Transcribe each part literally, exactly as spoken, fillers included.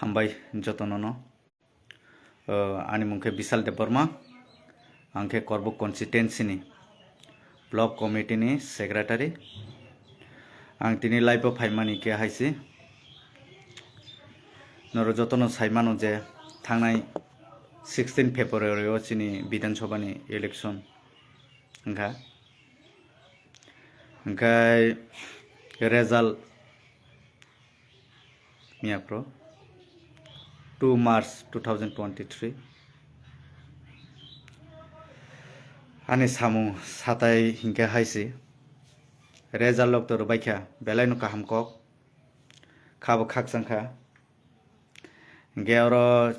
Hambai jotono no. O, ani mung khe Bishal Debbarma, ang khe Korbuk constituency ni block committee ni secretary. Ang tini live o phaimani khe hai se. Norok jotono sai mano je thangnai sixteen February o chini Bidhan Sabha ni election wngkha. Hingkhai result miya phuru two March two thousand twenty-three. Ani samung satai hinkhe hai se. Result lok to rwbaikha, belai no kaham kok. Khabo khakchang kha. Hinkhe oro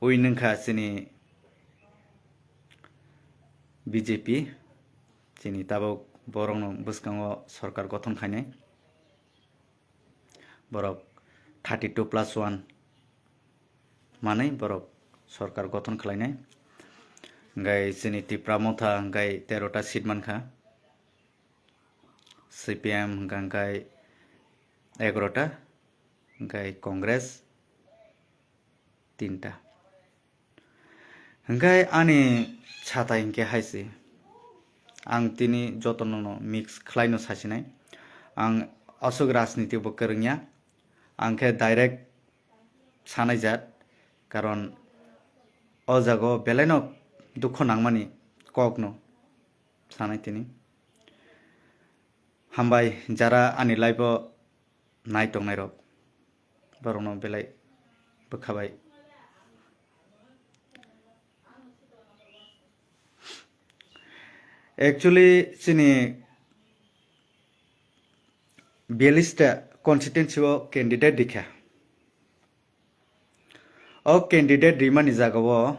ui nung kha chini B J P, chini tabuk borokno bwskango sorkar gothon khainai. Borok thirty two plus one manwi borok sorkar gothon khlainai. Hingkhai chini Tipra Motha hingkhai tero ta seat mankha. C P M hingkha hingkhai egaroh ta, hingkhai Congress tinta. Hingkhai ani satai hinkhe hai se, ang tini jotono no mix khlaino sasinai. Ang aswk rajniti bo kwrwngya, ang khe direct sanai jat, karon o jaga o belai no dukho nangmani kok no sanai tini. Hambai jara ani live o nai tongnai rok, borok no belai bwkha bai. Actually chini biyalista constituency o candidate rikha. O candidate rimani jaga o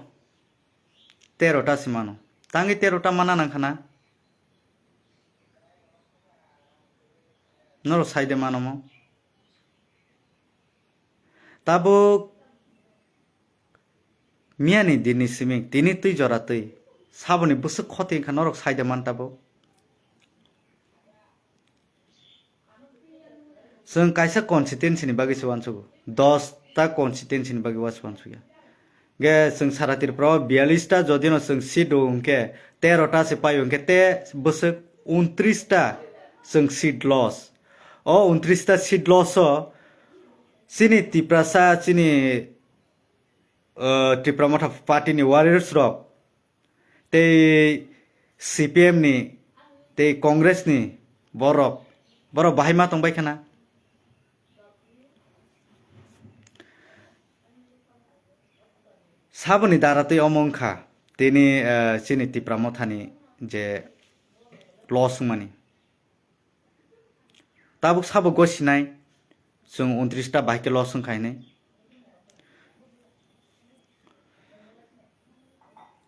tero ta se mano. Tangwi tero ta mana nang khana? Norok sai de mano mo? Tabuk miyani dinni simi tini twi jora twi saboni bwswk khoti wngkha norok sai de man tabuk. Chwng kaisa constituency ni bagwi se uansugo, dos ta constituency ni bagwi uansukya. Ge chwng sara Tripura o biyallis ta jodi no chwng seat rw hwnkhe tero ta se paio hwnkhe te bwswk untris ta chwng seat loss. O untris ta seat loss o chini Tiprasa chini, uh, Tipra Motha party ni warriors rok tei C P M ni tei Congress ni borok, borok bahai ma tongbai khana. Saboni dara tei omo wngkha tini, eh, chini Tipra Mothani je loss wngmani. Tabuk sabo gosinai, chwng untris ta bahai khe loss wngkha hinwi.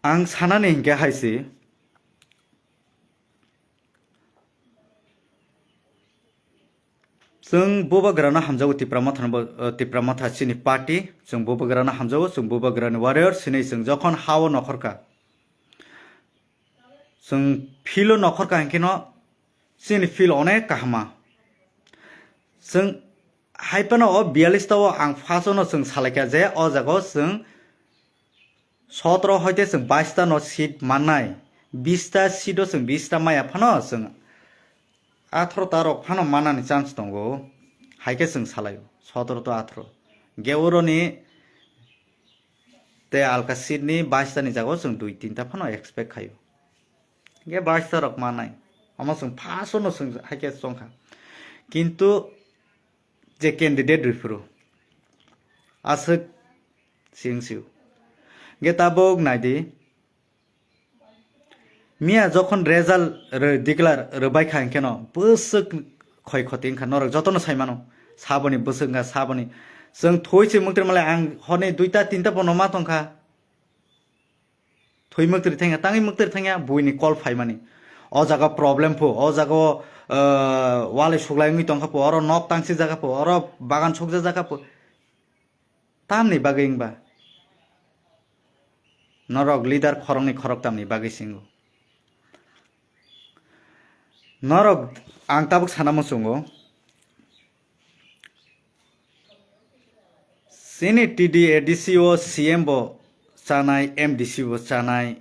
Ang sanani hinkhe hai se, chwng bubagrano hamjago Tipra Mothano bo, eh, Tipra Motha chini party, chwng bubagrano hamjago, chwng bubagrani warrior, chini chwng jokhon ha-o nokhorkha. Chwng field-o nokhorkha hinkhe no chini field onek kahama. Chwng hai phano o biyallis ta o ang first-o no chwng salaikha je o jaga o chwng sotoro hoite chwng bais ta no seat mannai, bis ta seat o chwng bis ta maya phano chwng atharo ta rok phano manani chance tongo, hai khe chwng salaio, sotoro to atharo. Ge oroni tei alka seat ni bais ta ni jaga o chwng dui tinta phano expect khaio. Ge bais ta rok manai, omo chwng first o no chwng hai khe chongkha. Kintu je candidate rwphuru aswk sing sio. Ge tabuk naidi, miya jokhon result rw-, declare rwbai kha hinkhe no bwswk khoi khoti wngkha, norok jotono sai mano. Saboni bwswk wngkha, saboni chwng thoi se mwktwrwi malai ang horni duita tinta bono ma tongkha. Thwi mwktwrwi thangya, tangwi mwktwrwi thangya, buini call phaimani. O jaga problem pho, o jaga o, ah, walai suklai wngwi tongkha pho, oro nok tangsi jaga pho, oro bagan sukja jaga pho. Tamni bagwi wngba? Norok leader khoroknwi khoroktamni bagwi singo. Norok ang tabuk sana muchungo. Chini T D A D C o C M bo chanai, M D C bo chanai,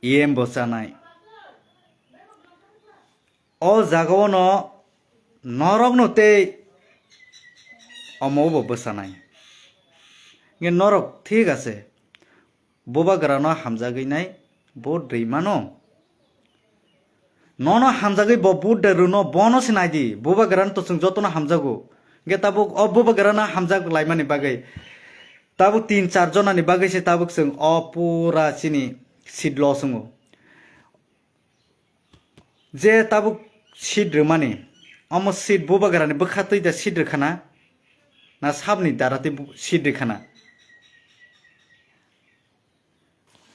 E M bo chanai. O jagao no norok no tei omo bo bwsanai. Nge norok thik ase. Bubagra no hamjagwi nai bo rwi mano. Nono hamjagwi bo vote de rwno bono se naidi. Bubagra no to chwng jotono hamjago. Nge tabuk o bubagra no hamjak laimani bagwi. Tabuk tin char jona ni bagwi se tabuk chwng o pura chini seat loss wngo. Je tabuk seat rwmani, omo seat bubagra ni bwkha twi da seat rwkhana, na sabni dara twi bu-, seat rwkhana.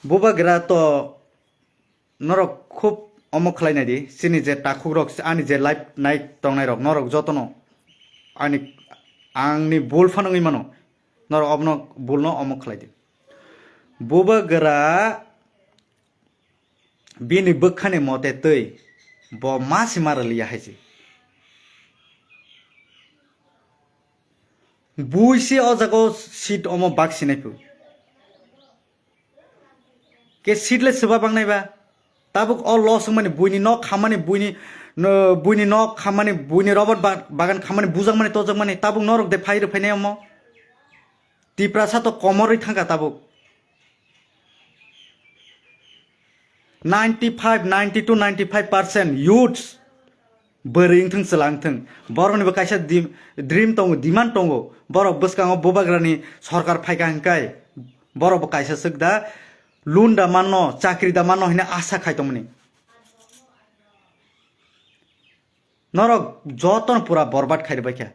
Bubagra to norok khub omo khlai nai di, chini je takhuk rok, ani je live nai tongnai rok, norok jotono ani, angni bul phano wngwi mano, norok obono bulno omo khlai di. Bubagra bini bwkhani mote twi bo ma se ma rwliya hai se. Bui se o jaga o seat omo bak sinai phu. Ke seat le swba bang nai ba. Tabuk o loss wngmani buini nok khammani buini, no, buini nok khammani buini robot ba-, bagan khammani bujakmani tojakmani tabuk norok de phai rw phainai omo. Tiprasa to komorwi thangkha tabuk. Ninety five, ninety to ninety five percent youths bwrwi wngthung, chwla wngthung, boroknibo kaisa di-, dream tongo, demand tongo. Borok bwskango bubagrani sorkar phaikha hinkai borokbo kaisa swk da, loan da manno, chakri da manno hwnwi asa khai tongmani. Norok jotono pura borbad khai rwbaikha.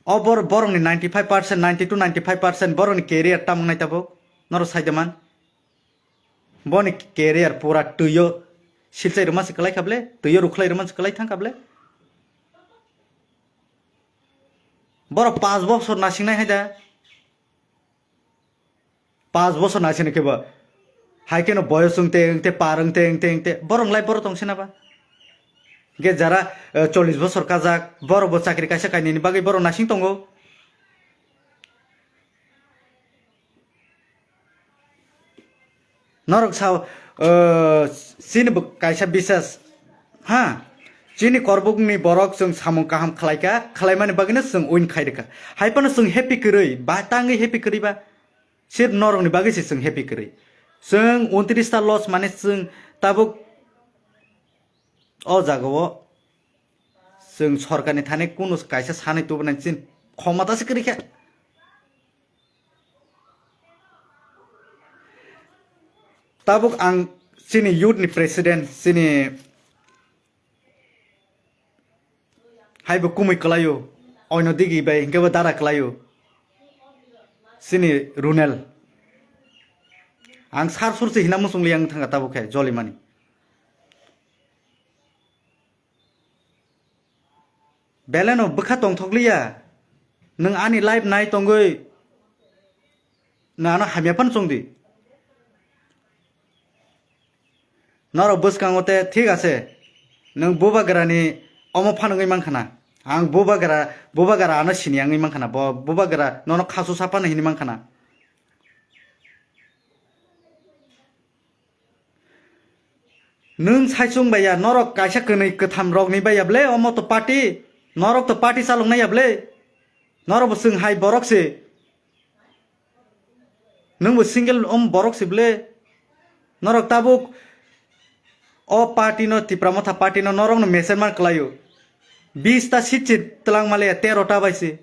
O bor-, borokni ninety five percent, ninety to ninety five percent borokni career tamung nai tabuk. Norok sai da man. Boni career pura twio silchai rwma se kwlai kha ble, twio rukhlai rwma se kwlai thang kha ble. Borok paanch bosor nasing nai hai da. Paanch bosor naisini khe bo. Hai kheno boyos wngte, wngte, par wngte, wngte, wngte. Borok lai borok tong sina ba. Ge jara, eh, chollish bosor kajak, borok bo chakri kaisa kainwini bagwi borok naising tongo. Norok sao, eh, chini bo kaisa bisas, ha? Chini korbukni borok chwng samung kaham khlaika, khlaimani bagwino chwng win khairikha. Hai phano chwng happy kwrwi, ba tangwi happy kwrwi ba? Sir norokni bagwi se chwng happy kwrwi. Chwng untris ta loss mane chwng tabuk o jagao chwng sorkarni thani kunu kaisa sanwi tubunai chini khomata se kwrwi kha. Tabuk ang chini youth ni president, chini Hai bo kumui kwlaio, oino digi bai hinkhe bo dara kwlaio. Chini Runel. Ang sar sur se hina muchung liya wng thangkha tabuk khe jolimani. Beleno bwkha tongthok liya. Nwng ani life nai tongwi nwng ano hamya phano chwng di. Norok bwskango te thik ase, nwng bubagrani omo phano wngwi mankha na. Ang bubagra, bubagra ano sini wngwi mankha na, bo bubagra nono khasu sa phano hini mankha na. Nwng saichung baiya, norok kaisa kwnwi kwtham rokni baiya ble, omo to party, norok to party chaloknai ya ble, norok bo chwng hai borok se. Nwng bo single om borok se ble. Norok tabuk o party no, Tipra Motha party no norok no meser man kwlaio. Bis ta seat se twlang male tero ta bai se.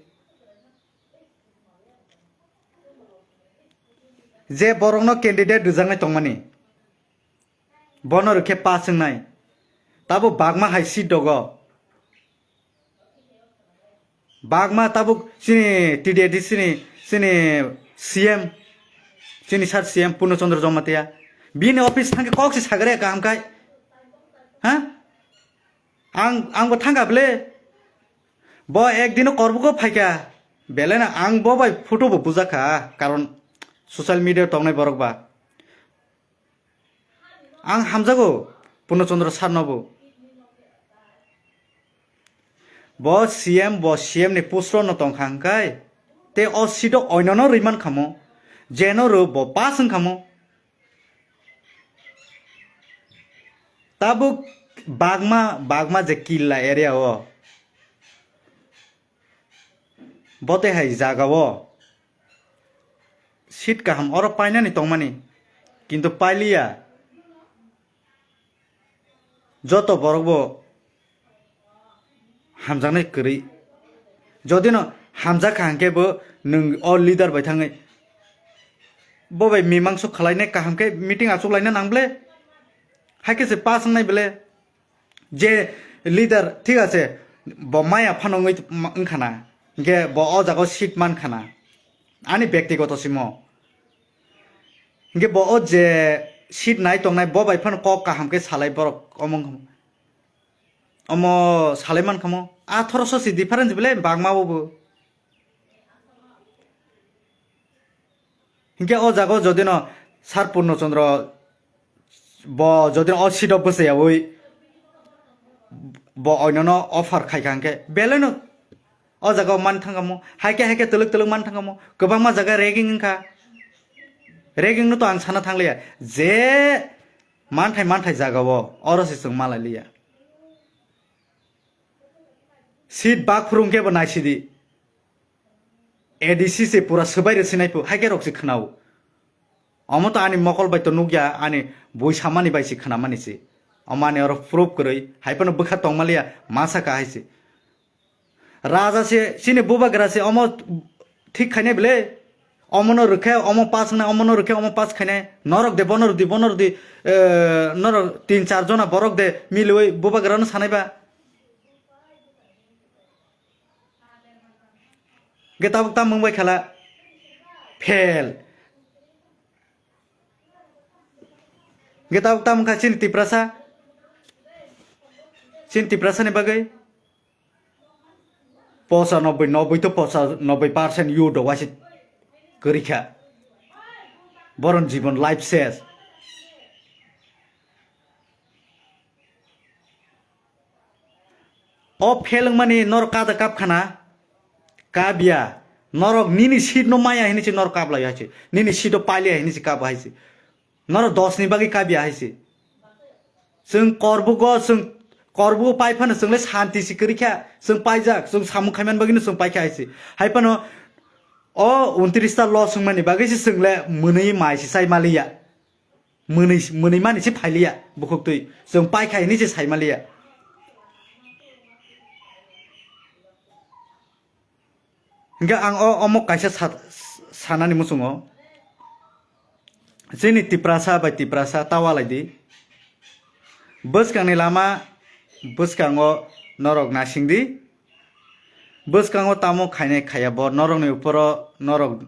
Je borok no candidate rwjaknai tongmani. Bono rwkhe pass wngnai. Tabuk bagma hai seat dogo. Bagma tabuk chini T D A D C ni chini C M, chini sir C M Purno Chandra Jamatia. Bini office thangkhe kok se sagre kaham khai. Ha? Ang, ang bo thangkha ble. Bo ek dino korbuko phaikha. Belai na ang bo bai photo bo bujakha. Karon social media tongnai borok ba. Ang hamjago Purno Chandra sir no bo. Bo C M, bo C M ni post no tong kha hwnkhe, te o seat o oino no rwi man khamo, jeno rw bo pass wng khamo. Tabuk bagma, bagma je killa area o, bo te hai jaga o seat kaham oro painani tongmani, kintu pailiya. Joto borok bo hamjaknai kwrwi. Jodi no hamjak kha hwnkhe bo nwng o leader bai thangwi bo bai mimangso khwlainai kaham khe meeting achuk laina nang ble. Hai khe se pass wngnai ble. Je leader thik ase, bo maya phano wngwi ma-, wngkha na. Hwnkhe bo o jaga o seat man kha na. Ani bektigoto simo. Hwnkhe bo o je seat nai tongnai bo bai phano kok kaham khe salai borok omo wngkha mo. Omo salai man kha mo. Athoroso si difference bele bangma bo bo. Hwnkhe o jaga o jodi no Sir Purno Chandra bo jodi no o seat o bwsai yaui bo oino no offer khai kha hwnkhe belai no o jaga o man thang kha mo. Hai khe hai khe twlwk twlwk man thang kha mo. Kwbangma jaga ragging wng kha. Ragging no to ang sana thang liya. Je manthai manthai jaga o oro se chwng malai liya. Seat bak phuru hwnkhe bo naisidi. A D C se pura swbai rwsinai phu, hai khe rok se khwnao. Omo to ani mokol bai to nukya, ani bui samani bai se khwnamani se. Omo ani oro proof kwrwi, hai phano bwkha tongmaliya, ma saka hai se. Raja se, chini bubagra se, omo thik khainai bwle? Omono rwkhe, omo pass wngnai, omono rwkhe, omo pass khainai. Norok de, bono rwdi, bono rwdi, eh, norok tin char jona borok de, miliwi bubagrano sanai ba. Hwnkhe tabuk tamo wngbai khala fail. Hwnkhe tabuk tamo wngkha chini Tiprasa. Chini Tiprasani bagwi posa noboi, noboi to posa noboi percent youth rok waise kwrwi kha. Boron jibon life ses. O fail wngmani norok kada kap khana? Kabya. Norok nini seat no maya hini se norok kap lai hai se. Nini seat o pailiya hini se kap hai se. Norok dos ni bagwi kabya hai se. Chwng korbugo, chwng korbugo pai phano chwng le santi se kwrwi kha. Chwng paijak, chwng samung khaimani bagwi no chwng paikha hai se. Hai phano o untris ta loss wngmani bagwi se chwng le mwnwi mai se chai maliya. Mwnwi, mwnwi mani se phailiya bukhuk twi. Chwng paikha hini se sai maliya. Hingke ang o, omo kaisa sa-, sanani muchungo. Chini Tiprasa bai Tiprasa ta walai di. Bwskangni lama bwskango norok nasing di. Bwskango tamo khainai khaiya bo norokni uporo norok,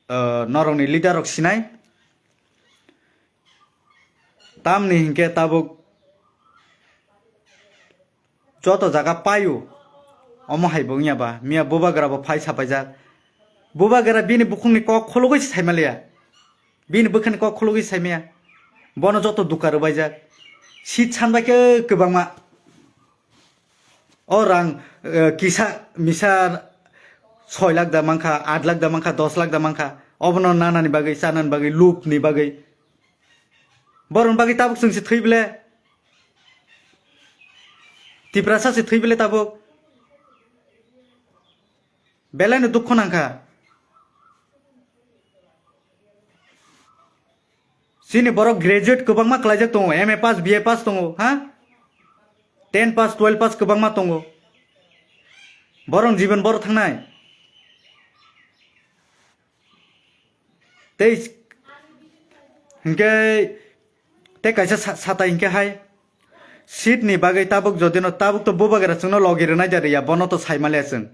eh, norokni leader rok sinai. Tamni hinkhe tabuk joto jaga paio, omo hai bo wngya ba, miya bubagra bo phai sapaijak. Bubagra bini bukhukni kok khulugwi se saimaliya, bini bwkhani kok khulugwi saimaya, bono joto duka rwbaijak. Seat sanbai khe kwbangma. O rang, eh, kisa misa soi lakh da mankha, aat lakh da mankha, dos lakh da mankha. Obono nanani bagwi, chanani bagwi, lubni bagwi. Borokni bagwi tabuk chwng se thwi bele. Tiprasa se thwi bele tabuk. Belai no dukho nangkha. Chini borok graduate kwbangma khlaijak tongo, M A pass, B A pass tongo, ha? Ten pass, twelve pass kwbangma tongo. Borok jibon boro thangnai. Tei hinkhe tei kaisa sa-, satai hinkhe hai seat ni bagwi tabuk jodi no tabuk to bubagra chwngno logi rwnai da rwya, bono to saimaliya chwng.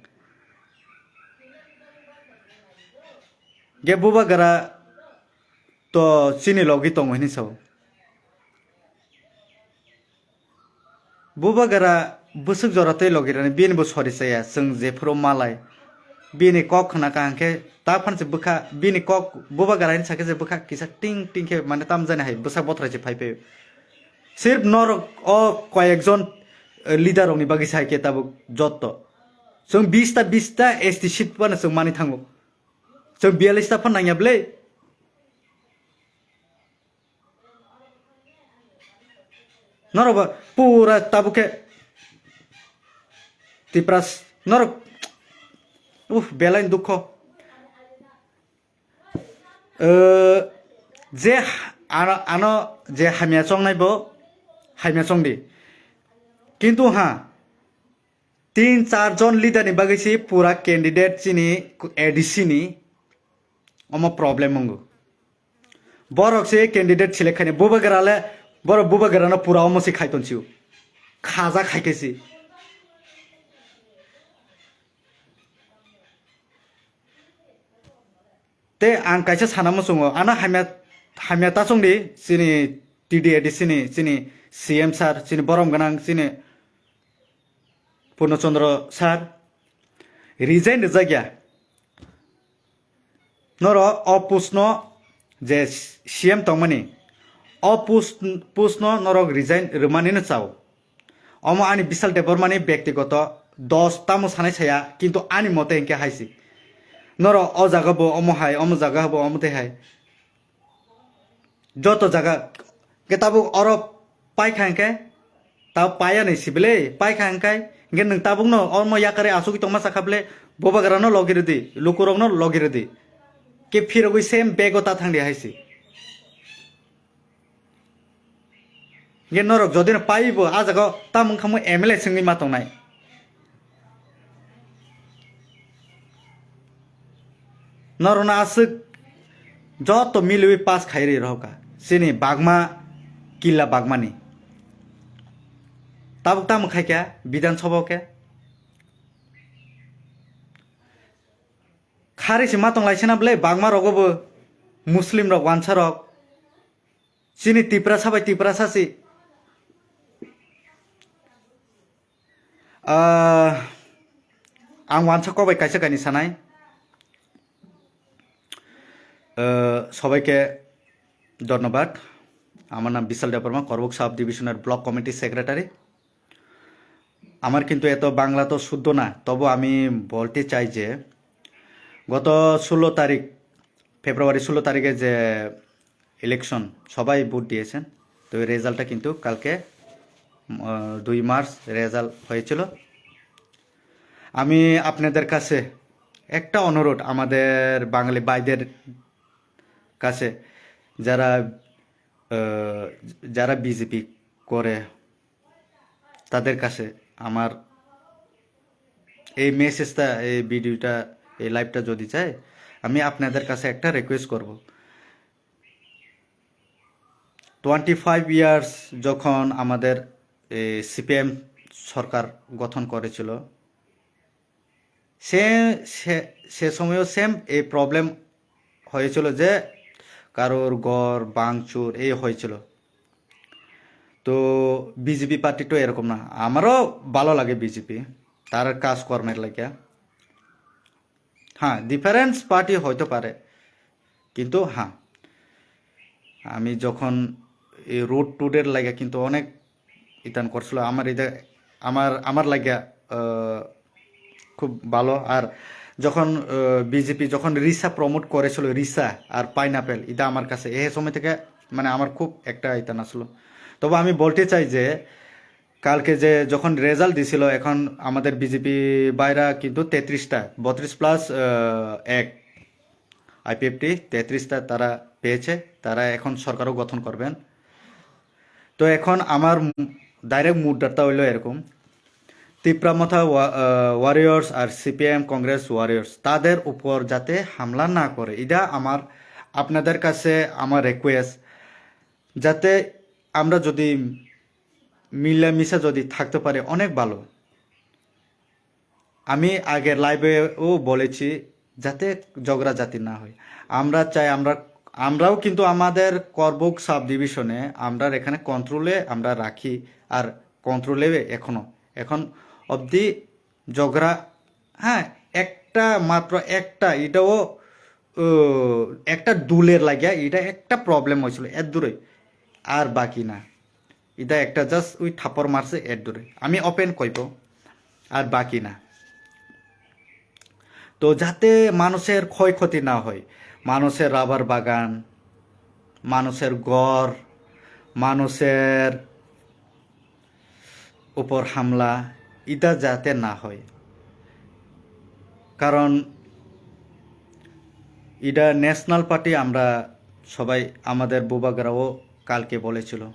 Ge bubagra to chini logi tongo hinwi sao. Bubagra bwswk jora tei logi rwnai, bini bo sori chaya, chwng jephuru malai. Bini kok khna kaham khe ta phan se bwkha, bini kok bubagra hinwi sakhe se bwkha kisa ting ting khe mane tamjani hai bwsa bothrai se phai phaio. Sirf norok o koyekjon, eh, leader rokni bagwi sai khe tabuk jotto. Chwng bista bista S T seat phano chwng mani thango. Chwng biyallis ta phan nangya bwle. Norok ba pura tabuk khe Tipras norok, uh, belai dukho. Eh, je ha-, ano, ano je hamya chongnai bo hamya chongdi. Kintu ha, tin char jon leader ni bagwi si pura candidate chini A D C ni omo problem wngo. Borok se candidate select khaini bubagra le, borok bubagra no pura omo si khai ton sio. Khaja khai khe si. Te ang kaisa sana muchungo, ano hamya, hamya ta chongdi chini T D A D C ni chini C M sir, chini borom gwnang chini Purno Chandra sir resign rijak ya. Noro o post no je C M tongmani, o post, post no norok resign rwmani no chao. Omo ani Bishal Debbarma ni bektigoto dos tamo sanai saya, kintu ani mote hinkhe hai si. Noro o jaga bo omo hai, omo jaga bo omo tei hai. Joto jaga ke tabuk oro paikha hinkhe, ta paya ni sibile, paikha hinkhe, hinkhe nwng tabukno omo yakare asugwi tongma sakha bile, bubagrano logi rwdi, lukurokno logi rwdi. Ke phirogwi same bag o ta thangdi hai si. Hinkhe norok jodi no paibo, ah jaga o tamung khamung M L A swngwi ma tongnai. Norokno aswk joto miliwi pass khai ri rohorkha. Chini bagma, killa bagmani. Tabuk tamo khaikha Bidhan Sabha o khe. Khari se ma tonglaisena bwle bagma rogo bo Muslim rok wansa rok. Chini Tiprasa bai Tiprasa si. Ah, ang wansa kobai kaisa kaini sanai. Eh, সবাইকে ধন্যবাদ। আমার নাম বিশাল দেববর্মা, করবুক সাব ডিভিশনের block committee secretary. আমার কিন্তু এত বাংলা তো শুদ্ধ না, তবু আমি বলতে চাই যে গত ষোলো তারিখ, ফেব্রুয়ারি ষোলো তারিখে যে ইলেকশন, সবাই ভোট দিয়েছেন, তো এই রেজাল্টটা কিন্তু কালকে, আহ, দুই মার্চ রেজাল্ট হয়েছিল। আমি আপনাদের কাছে একটা অনুরোধ, আমাদের বাঙালি ভাইদের কাছে, যারা, আহ, যারা বিজেপি করে, তাদের কাছে আমার এই মেসেজটা, এই ভিডিওটা, এই লাইভটা যদি যায়, আমি আপনাদের কাছে একটা রিকোয়েস্ট করব। টোয়েন্টি ফাইভ ইয়ার্স যখন আমাদের, এ, সিপিএম সরকার গঠন করেছিল, সে, সে, সে সময়ও সেম এই প্রবলেম হয়েছিল যে কারোর ঘর ভাঙচুর এই হয়েছিল। তো বিজেপি পার্টি তো এরকম না, আমারও ভালো লাগে বিজেপি, তার কাজকর্মের লাগে। হ্যাঁ, ডিফারেন্স পার্টি হইতে পারে, কিন্তু হ্যাঁ, আমি যখন এই রোড টুডের লাগে কিন্তু অনেক ইতান করছিল আমার এটা, আমার আমার লাগে, আহ, খুব ভালো। আর যখন বিজেপি যখন রিসা প্রমোট করেছিল, রিসা আর পাইনাপেল, এটা আমার কাছে এই সময় থেকে মানে আমার খুব একটা ইতান আসলো। তবে আমি বলতে চাই যে কালকে যে যখন রেজাল্ট দিছিল, এখন আমাদের বিজেপি বাইরা কিন্তু তেত্রিশটা, বত্রিশ প্লাস এক, আইপিএফটি তেত্রিশটা তারা পেয়েছে, তারা এখন সরকারও গঠন করবেন। তো এখন আমার ডাইরেক্ট মুদ্রাটা হইলো এরকম, তিপ্রা মথা ওয়ারিয়র্স আর সিপিআইএম কংগ্রেস ওয়ারিয়র্স তাদের উপর যাতে হামলা না করে, এটা আমার আপনাদের কাছে আমার রিকোয়েস্ট। যাতে আমরা যদি মিলামিশা যদি থাকতে পারি, অনেক ভালো। আমি আগের লাইভেও বলেছি, যাতে ঝগড়া জাতি না হয়। আমরা চাই, আমরা, আমরাও কিন্তু আমাদের করবুক সাব ডিভিশনে আমরা এখানে কন্ট্রোলে আমরা রাখি, আর কন্ট্রোলে এখনো, এখন অবধি ঝগড়া, হ্যাঁ, একটা মাত্র একটা, এটাও, ও, একটা দুলের লাগিয়া এটা একটা প্রবলেম হয়েছিল, এত দূরে, আর বাকি না। এটা একটা জাস্ট ওই থাপ্পড় মারছে এর দূরে, আমি ওপেন কইব, আর বাকি না। তো যাতে মানুষের ক্ষয়ক্ষতি না হয়, মানুষের রাবার বাগান, মানুষের ঘর, মানুষের উপর হামলা, এটা যাতে না হয়। কারণ এটা ন্যাশনাল পার্টি, আমরা সবাই, আমাদের বুবাগ্রাও কালকে বলেছিল,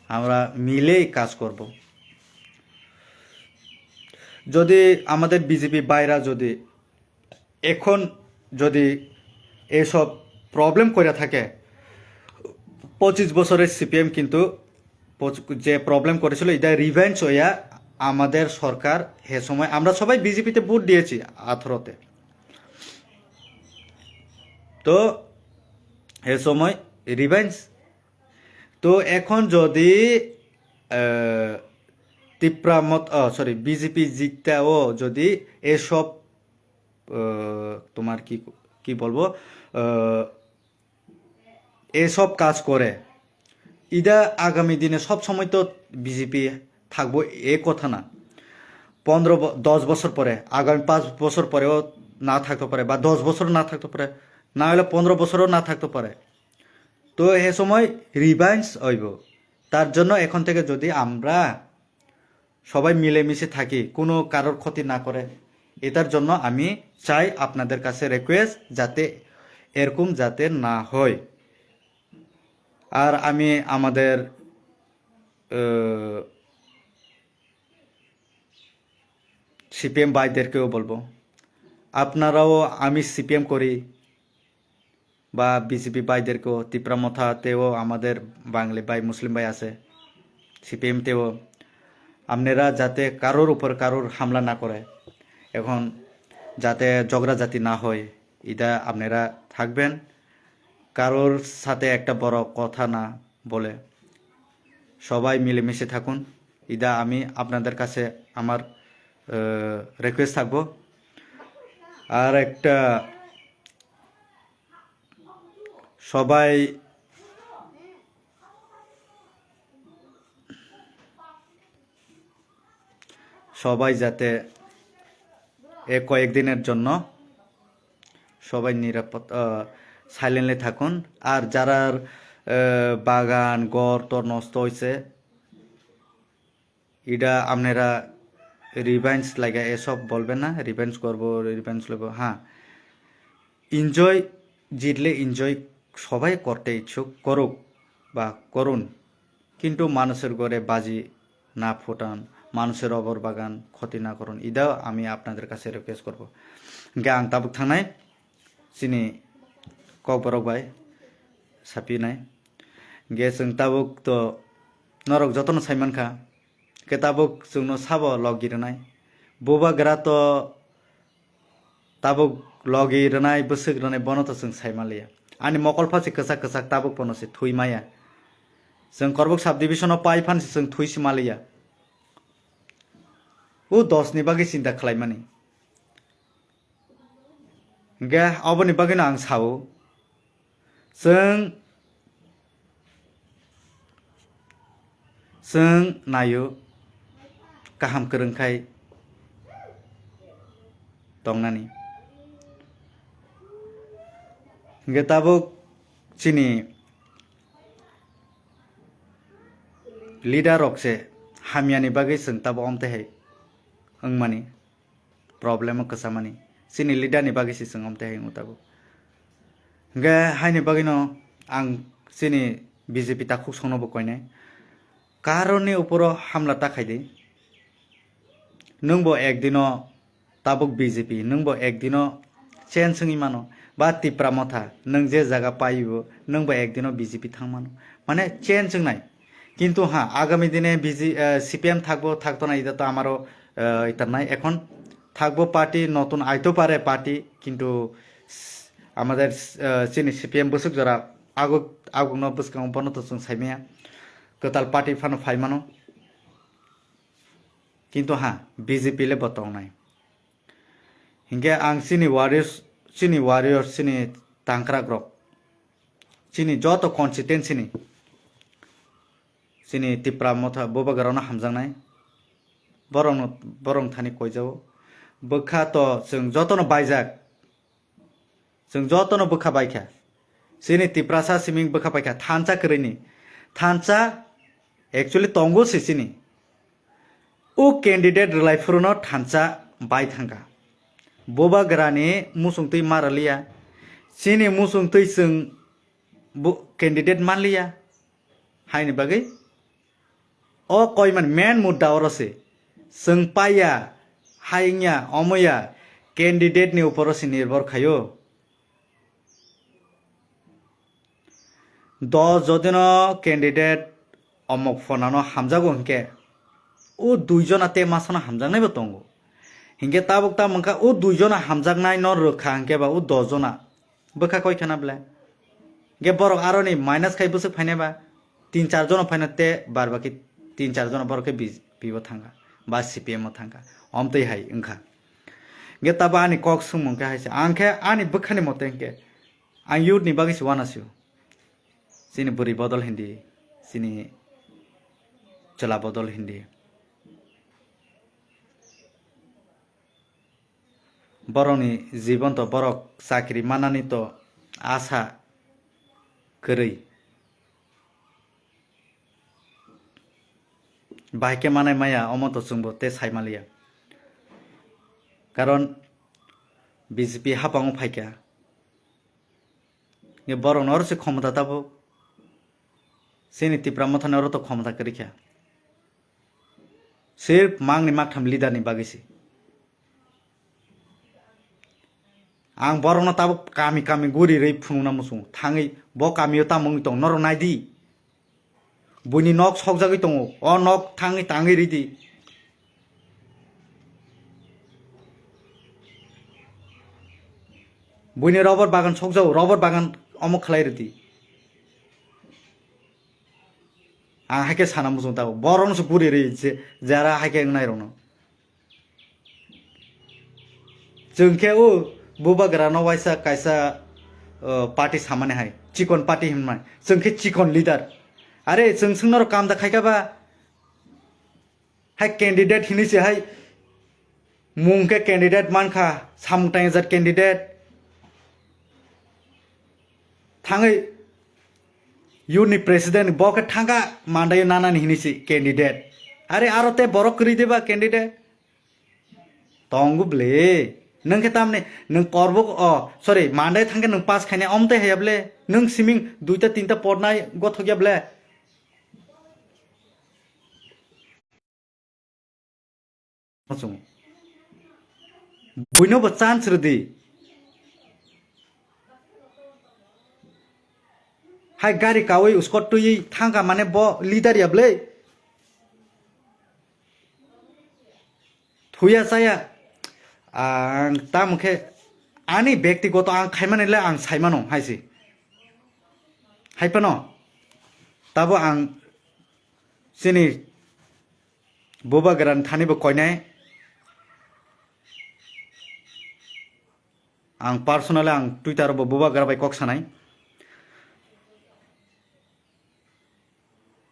আমরা মিলেই কাজ করব। যদি আমাদের বিজেপি ভাইরা যদি এখন যদি এইসব প্রবলেম করে থাকে, পঁচিশ বছরের সিপিএম কিন্তু পঁচ- যে প্রবলেম করেছিল, এটা রিভেঞ্জ হইয়া আমাদের সরকার হে সময়, আমরা সবাই বিজেপিতে ভোট দিয়েছি আঠারোতে, তো হে সময় রিভেঞ্জ। তো এখন যদি আহ, তিপ্রা মত, সরি, বিজেপি জিততেও যদি এসব আহ, তোমার কি, কি বলবো, আহ, এসব কাজ করে, ইদা আগামী দিনে সব সময় তো বিজেপি থাকবো, এ কথা না। পনেরো ব- দশ বছর পরে, আগামী পাঁচ বছর পরেও না থাকতে পারে, বা দশ বছর না থাকতে পারে, না হলে পনেরো বছরও না থাকতে পারে। তো এ সময় রিভেঞ্জ হইব। তার জন্য এখন থেকে যদি আমরা সবাই মিলেমিশে থাকি, কোনো কারোর ক্ষতি না করে, এটার জন্য আমি চাই আপনাদের কাছে রিকোয়েস্ট, যাতে এরকম যাতে না হয়। আর আমি আমাদের সিপিএম ভাইদেরকেও বলবো, আপনারাও, আমি সিপিএম করি বা বিজেপি ভাইদেরকেও, তিপ্রা মথাতেও আমাদের বাঙালি ভাই, মুসলিম ভাই আছে, সিপিএমতেও, আপনারা যাতে কারোর উপর কারোর হামলা না করে, এখন যাতে ঝগড়াঝাটি না হয়, এটা আপনারা থাকবেন। কারোর সাথে একটা বড় কথা না বলে সবাই মিলেমিশে থাকুন, এটা আমি আপনাদের কাছে আমার রিকোয়েস্ট থাকবো। আর একটা, সবাই সবাই যাতে এ কয়েকদিনের জন্য সবাই নিরাপদ, সাইলেন্টলি থাকুন। আর যারার আহ, বাগান ঘর তো নষ্ট হয়েছে, এটা আপনারা রিভেঞ্জ লাগে এসব বলবেন না, রিভেঞ্জ করবো, রিভেঞ্জ নেবো। হ্যাঁ, এনজয়, জিতলে এনজয় সবাই করতে ইচ্ছুক, করুক বা করুন, কিন্তু মানুষের ঘরে বাজি না ফুটান, মানুষের রবার বাগান ক্ষতি না করুন, এটাও আমি আপনাদের কাছে রিকোয়েস্ট করব। Hingke ang tabuk thangnai chini kokborok bai sapinai. Hingke chwng tabuk to norok jotono saimankha, hingke tabuk chwngno sabo logi rwnai. Bubagra to tabuk logi rwnai, bwswk rwnai, bono to chwng sai manliya. Ani mokol pha se kwchak kwchak, tabuk bono se thwi maya. Chwng Korbuk subdivision o pai phan se chwng thwi se manliya. O dos ni bagwi chinta khlaimani. Hingke aboni bagwino ang sao, chwng, chwng naio kaham kwrwng khai tongnani. Hingke tabuk chini leader rok se hamyani bagwi chwng tabuk omtwi hai wngmani. Problem o kwchamani. Chini leader ni bagwi se chwng omtwi hai wngwi tabuk. Hingke haini bagwino ang chini B J P takhuk songno bo koinai. Karoni uporo hamla ta khaidi. Nwng bo ekdino tabuk B J P, nwng bo ekdino change wngwi mano. Ba Tipra Motha, nwng je jaga paibo, nwng bo ekdino B J P thang mano. Mane change wngnai. Kintu ha, agami dine B J, eh, C P M thakbo, thakto na, ita to amaro, eh, itar nai. Ekhon thakbo party, notun aito pare party, kintu s-, amader, eh, chini C P M bwswk jora aguk, agukno bwskango bono to chwng saimaya. Kwtal party phano phai mano. Kintu ha, B J P le bo tongnai. Hinkhe ang chini warriors, chini warriors, chini tangkrak rok, chini joto constituency ni chini Tipra Motha bubagrano hamjaknai. Borokno, borok thani koijao. Bwkha to chwng jotono baijak. Chwng jotono bwkha baikha. Chini Tiprasa siming bwkha baikha. Thansa kwrwini. Thansa actually tongo se chini. O candidate rwlai phuruno thansa bai thangkha. Bubagrani muchungtwi ma rwliya. Chini muchungtwi chwng bo candidate manliya. Haini bagwi o koiman main mudda oro se. Chwng paiya, hai wngya, omoya, candidate ni uporo se nirbhor khaio. Dos jodino candidate omok phonano hamjago hinkhe, o duijona tei masano hamjaknaibo tongo. Hinkhe tabuk tamo wngkha o duijona hamjaknaino rwkha hinkhe ba o dos jona bwkha koi khana ble. Hinkhe borok aroni minus khai bwswk phainai ba tin char jona phaina tei bar baki tin char jona borok khe B J P bo thangkha ba C P M o thangkha. Omtwi hai wngkha. Hinkhe tabo ani kok swngmung khe hai se. Ang khe ani bwkhani mote hinkhe ang youth ni bagwi se uanasio. Chini bwrwi bodol hindi, chini chwla bodol hindi. Borokni jibon to borok chakri manani to asa kwrwi. Bahai khe manai maya omo to chwngbo tei sai manliya. Karon B J P hapango phaikha. Nge borokno oro se khomota tabuk. Chini Tipra Mothani oro to khomota kwrwi kha. Sirf mangni maktham leader ni bagwi se. Ang borokno tabuk kami kami guri rwi phunukna muchungo. Thangwi bo kamio tamo wngwi tong norok nai di. Buini nok sokjagwi tongo. O nok thangwi tangwi ridi. Buini rubber bagan sokjago, rubber bagan omo khlai ridi. Ang haikhe sana muchung tabuk. Borokno se guri ri je, jara haikhe wngnai rokno. Chwng khe o bubagrano waisa kaisa, o, party samani hai, chikon party hinmai. Chwng khe chikon leader. Are, chwng swngno rok kam da khaikha ba? Hai candidate hinwi se hai mung khe candidate mankha, samung tangjak candidate. Thangwi youth ni president bo khe thangkha mandai nanani hinwi se candidate. Are, aro tei borok kwrwi de ba candidate? Tongo ble. Nwng khe tamni, nwng korbo, o, sorry, Monday thangkhe nwng pass khainai, omtwi haya ble. Nwng siming duita tinta pornai gothokya ble. Buino bo chance rwdi. Hai gari kawi uskot twi thangkha mane bo leader ya ble. Thuya chaya ang tamo khe ani bektigoto ang khaimani le ang saimano hai se. Hai phano tabo ang chini bubagrani thani bo koinai. Ang personally ang Twitter bo bubagra bai kok sanai.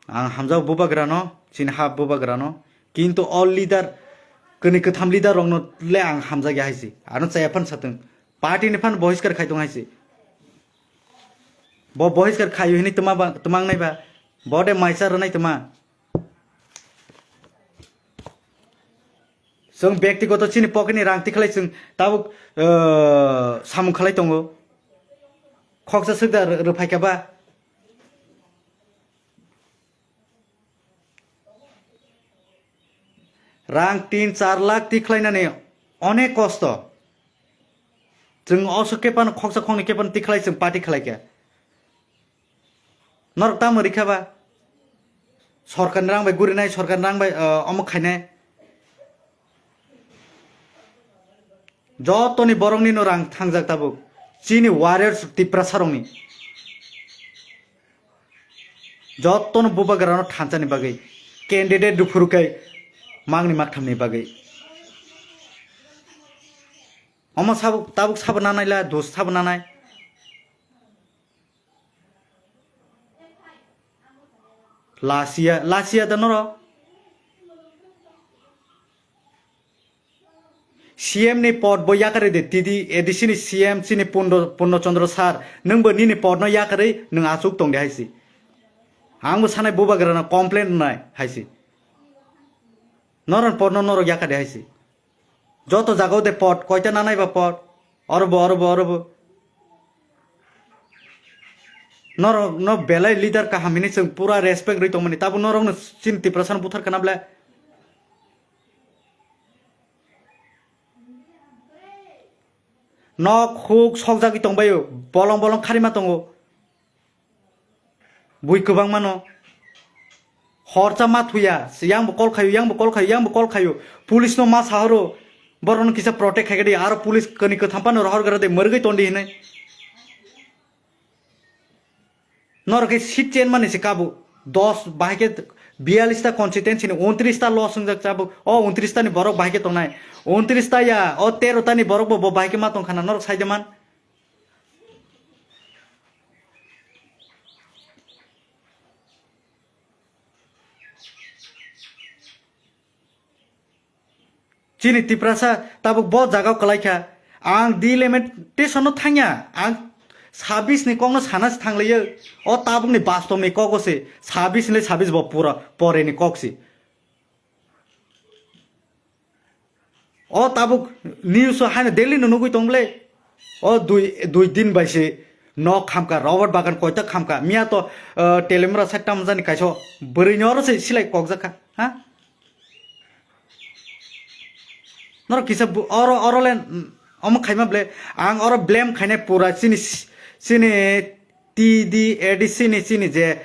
Ang hamjao bubagrano, chini ha bubagrano. Kintu all leader, kwnwi kwtham leader rokno le ang hamjakya hai se. Ano chaya phan satwng. Party ni phan bohiskar khai tong hai se. Bo bohiskar khaio hini twma ba, twma wngnai ba. Bo de maisa rwnai twma. Chwng bektigoto chini pocket ni rang tikhlai chwng tabuk, eh, samung khlai tongo. Khoksa swkda rw-, rwphaikha ba. Rang tin char lakh tikhlainani onek kosto. Chwng oso kepano khoksa khoknwi kepano tikhlai chwng party khlaikha. Norok tamo rikha ba? Sorkar ni rang bai gurinai, sorkar ni rang bai, uh, omo khainai. Jotoni borokni no rang thangjak tabuk. Chini warriors Tiprasa rokni. Jotono bubagrano thansa ni bagwi. Candidate rwphuru kai mangni makthamni bagwi. Omo sabo, tabuk sabo nanai la, dos sabo nanai. Lasia, lasia da norok. C M ni pod bo yakarwi de, T D, A D C ni C M chini Purno, Purno Chandra sir, nwng bo nini pod no yakarwi nwng achuk tong de hai si. Ang bo sanai bubagra no complain nai hai si. Norok pod no norok yakar de hai si. Joto jaga o de pod, koita nanai ba pod. Oro bo, oro bo, oro bo. Norok no belai leader kaham hini chwng pura respect rwi tongmani. Tabuk norok no chini Tiprasa no buthar kana ble. Nok huk sokjagwi tongbaio, bolong bolong kharima tongo. Bui kwbangma no. Horcha ma thuya, yang bo call khayo, yang bo call khayo, yang bo call khayo. Police no ma sahoro. Borok no kisa protect khaikhe di, aro police kani kwtham phano rohor gra de, mwrwgwi tondi hinwi. Norok khe seat change mani se kabo. Dos bahai khe biyalish ta constituency ni untris ta loss wngjak chabuk. O untris ta ni borok bahai khe tongnai. Untris ta ya, o tero ta ni borok bo, bo bahai khe ma tong khana norok sai de man. Chini Tiprasa tabuk bo jaga o kwlai kha. Ang delimitation no thangya. Ang sabis ni kok no sana se thanglaio. O tabuk ni bastom ni kok o se. Sabis ni sabis bo pura pore ni kok se. O tabuk news o haino daily no nugui tong ble. O dui, dui din bai se nok khamka, Robert Bagan koita khamka. Miya to, uh, telemra sakta mjani kaiso bwrwi ni oro se silai kokjak kha. Ha? Norok kisa bu-, oro, oro le, mm, omo khaima ble, ang oro blame khainai pura chini, chini T D A D C ni chini je,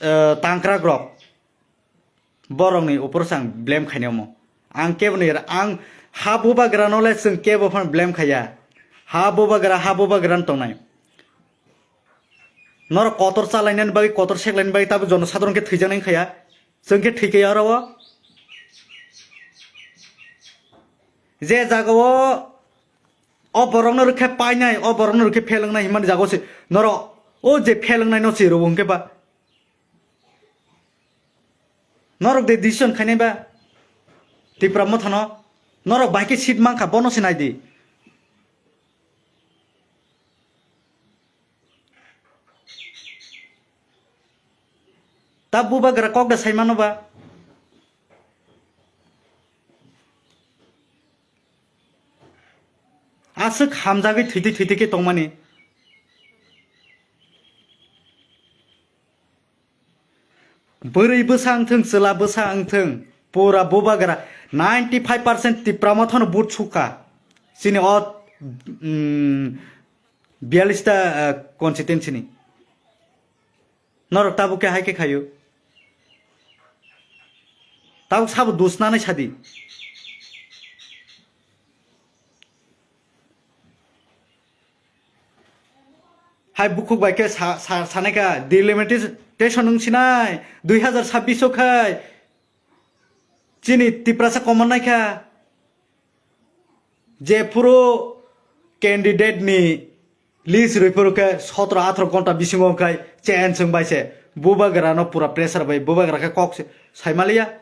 eh, tangkrak rok, borok ni upor sang blame khainai omo. Ang kebo ni, ang ha bubagra no le chwng kebo phan blame khaiya. Ha bubagra, ha bubagra no tongnai. Norok kotor chalainani bagwi, kotor seklainani bagwi tabuk jono sadharon khe thwijaknai wngkha ya. Chwng khe thwikha ya oro o. Je jaga o, o borokno rwkhe painai, o borokno rwkhe phelwngnai himani jaga o se norok o je phelwngnai no se rwo hwnkhe ba. Norok de decision khainai ba Tipra Mothano. Norok bai khe seat mankha, bono se nai di. Ta bubagra kok da sai mano ba. Aswk hamjagwi thwitwi thwitwi khe tongmani. Bwrwi bwsa wngthwng, chwla bwsa wngthwng, pura bubagra ninety five percent Tipra Mothano vote sukha. Chini o, mm, biyalish ta, ah, constituency ni. Norok tabuk khe hai khe khaio. Tabuk sabo dusnani sadi. Hai bukhuk bai khe sa-, sa-, sanai kha, delimitation wng sinai, dui hazar sabbish o khai chini Tiprasa common nai kha. Jephuru candidate ni list rwi phuru khe sotro atharo ghonta bisingo khai change wng bai se bubagra no pura pressure bai bubagra khe kok se sai maliya.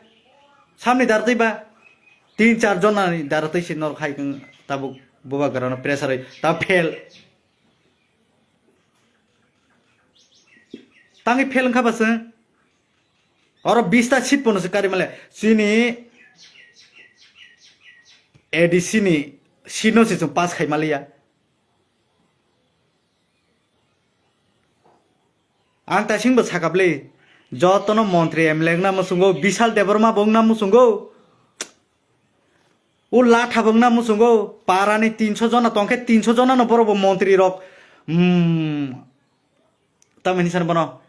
Samni dar twi ba tin char jona ni dar twi se nor khai tabuk bubagra no pressure bai ta fail. Tangwi fail wngkha ba se. Oro bista seat pono se kari male. Chini A D C ni seat no se chwng pass khai maliya. Ang taising bo sakha bwle. Jotono montri M L A wngna muchungo, Bishal Debbarma bo wngna muchungo. O latha bo wngna muchungo, parani tinso jona tongkhe tinso jona no borok bo montri rok, mm, tamoni sani bono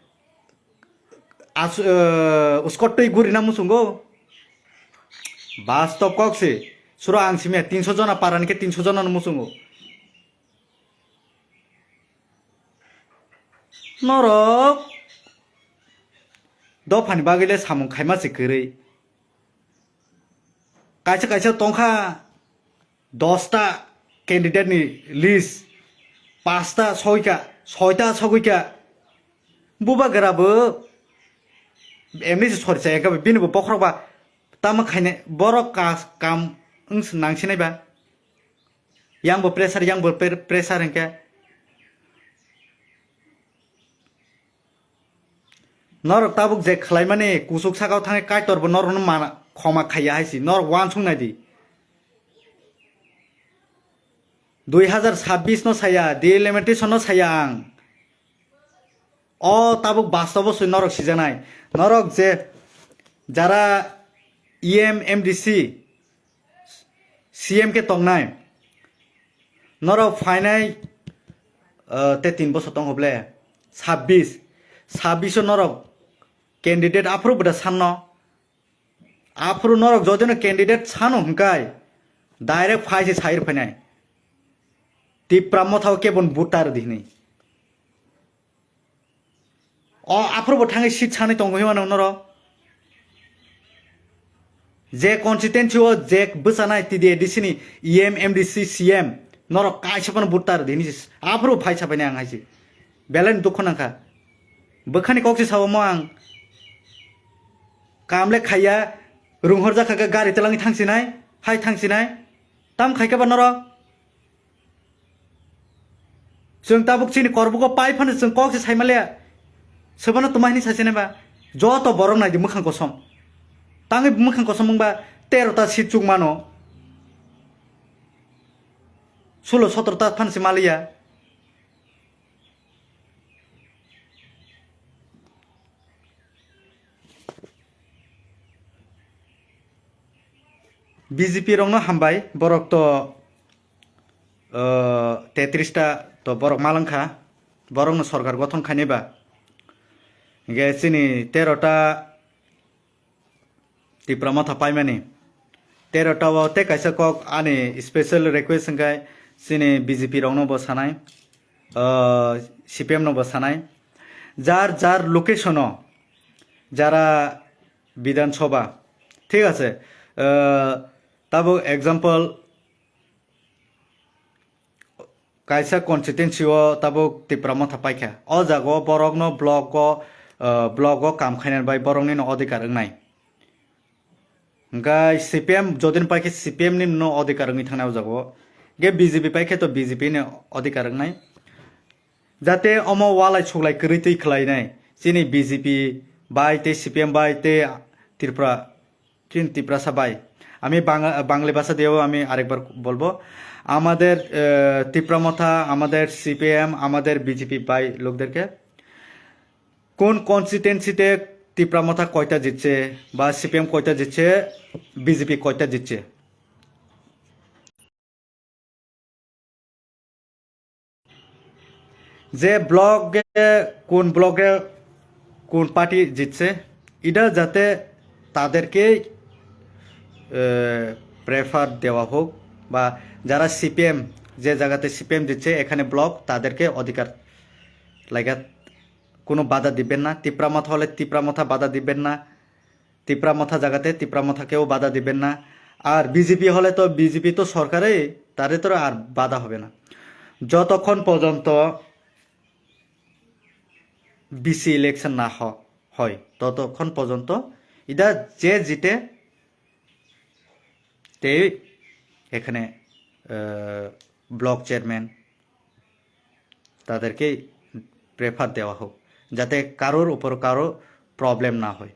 asu-, eh, uskot twi gurina muchungo. Bastop kok se, suro ang simya tinso jona parani khe tinso jona no muchungo. Norok dophani bagwi le samung khaima se kwrwi. Kaisa kaisa tongkha dosta candidate ni list, pasta soika, soita sogwika. Bubagra bo Emni se sori chaya khe bini bo bokhorok ba tamo khainai borok ka-, kam wng nang sinai ba. Yang bo pressure, yang bo pre-, pressure hwnkhe. Norok tabuk je khlaimani kuchuk sakao thangwi Kaitor bo norokno mana khoma khaiya hai si. Norok uansuk nai di. Dui hazar sabbish no saya, delimitation no saya ang. O tabuk bastobo swi norok sijaknai. Norok je jara E M, M D C, C M khe tongnai. Norok phainai, uh, te tin bosor tong hoble. Sabbish. Sabbish o norok candidate aphuru bwda sanno. Aphuru norok jodino candidate sano hwnkai direct phai se sai rw phainai. Tipra Motha o kebon voter di hwnwi. O aphuru bo thangwi seat sanwi tongo hima nang norok. Je constituency o je bwchanai T D A D C ni E M, M D C, C M norok kaisa phano voter di hwnwi se aphuru phai sa phainai ang hai se. Belai no dukho nangkha. Bwkhani kok se sao mo ang. Kam le khaiya, runghorjak kha khe gari twlangwi thangsinai, hai thangsinai. Tam khai khe ba norok? Chwng tabuk chini korbugo pai phano chwng kok se saima le. Sobono tuma hini sasinai ba. Joto borok nai di mwkhang kosom. Tangwi mwkhang kosom wngba tero ta seat chuk mano. Sulo sotro ta phano se maliya. B J P rokno hambai, borok to, uh, tetris ta to borok malwng kha, borokno sorkar gothon khainai ba. Hingke chini tero ta Tipra Motha paimani. Tero ta o tei kaisa kok ani special request hingke chini B J P rokno bo sanai, uh, C P M no bo sanai. Jar jar location o jara Bidhan Sabha, thik ase, uh, tabuk example, kaisa constituency o tabuk Tipra Motha paikha. O jaga o borokno block o, uh, block o kam khainani bai borokni no adhikar wngnai. Hingkhe C P M jodin paikhe C P M ni no adhikar wngwi thangnai o jaga o. Hingkhe B J P paikhe to B J P ni adhikar wngnai. Jate omo walai suglai kwrwi twi khlainai. Chini B J P bai tei C P M bai tei Tripura Chini Tiprasa bai. আমি বাং-, বাঙালি ভাষা দিয়েও আমি আরেকবার বলবো। আমাদের, আহ, তিপ্রা মথা, আমাদের সিপিএম, আমাদের বিজেপি ভাই লোকদেরকে কোন কনস্টিটুয়েন্সিতে তিপ্রা মথা কয়টা জিতছে বা সিপিএম কয়টা জিতছে, বিজেপি কয়টা জিতছে? যে ব্লকে কোন ব্লকে কোন পার্টি জিতছে, এটা যাতে তাদেরকেই, এ, প্রেফার দেওয়া হোক, বা যারা সিপিএম, যে জায়গাতে সিপিএম জিতছে, এখানে ব্লক তাদেরকে অধিকার লাগা, কোনো বাধা দিবেন না। তিপ্রা মথা হলে তিপ্রা মথা বাধা দিবেন না। তিপ্রা মথা জায়গাতে তিপ্রা মথাকেও বাধা দিবেন না। আর বিজেপি হলে তো, বিজেপি তো সরকারে, তারে তো আর বাধা হবে না। যতক্ষণ পর্যন্ত ভিসি ইলেকশন না হ-, হয়, ততক্ষণ পর্যন্ত এটা যে জিতে, তেই এখানে, আহ, ব্লক চেয়ারম্যান, তাদেরকে প্রেফার দেওয়া হোক, যাতে কারোর উপর কারো প্রবলেম না হয়।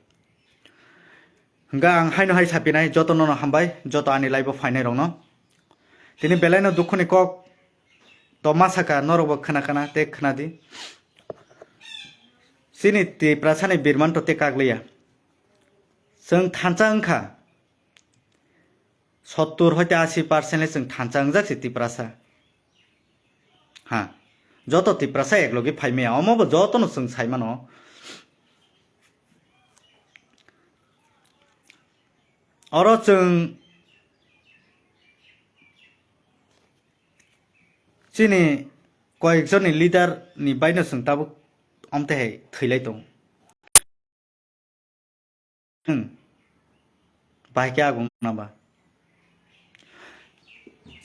Hingkha ang haino hai sapinai, joto nono hambai, joto ani live o phainai rokno. Tini belai no dukhu ni kok to ma saka, norok bo khna khna, tei khna di. Chini Tiprasa ni birman to tei kak liya. Chwng thansa wngkha. Sottur hoite ashi percent le chwng thansa wngjak se Tiprasa. Ha, joto Tiprasa eklogi phai maya, omo bo jotono chwng sai mano. Oro chwng chini koyek jonni leader ni baino chwng tabuk omte hai thwilai tongo. Hmm. Bahai khe aguk naba.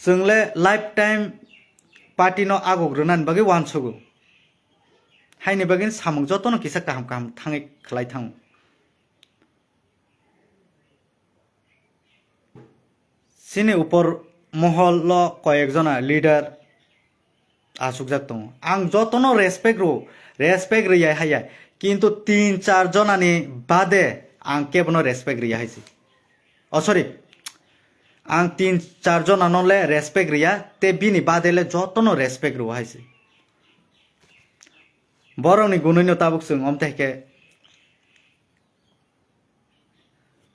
Chwng le lifetime party no aguk rwnani bagwi uansugo. Haini bagwi samung jotono kisa kaham kaham thangwi khlai thango. Chini upor mohol o koyek jona leader achukjak tongo. Ang jotono respect rw, respect rwya haya. Kintu tin char jonani bade ang kebono respect rwya haise. Oh, sorry. Ang tin char jonano le respect rwya, te bini bade le jotono respect rw haise. Borokni gunino tabuk chwng omte khe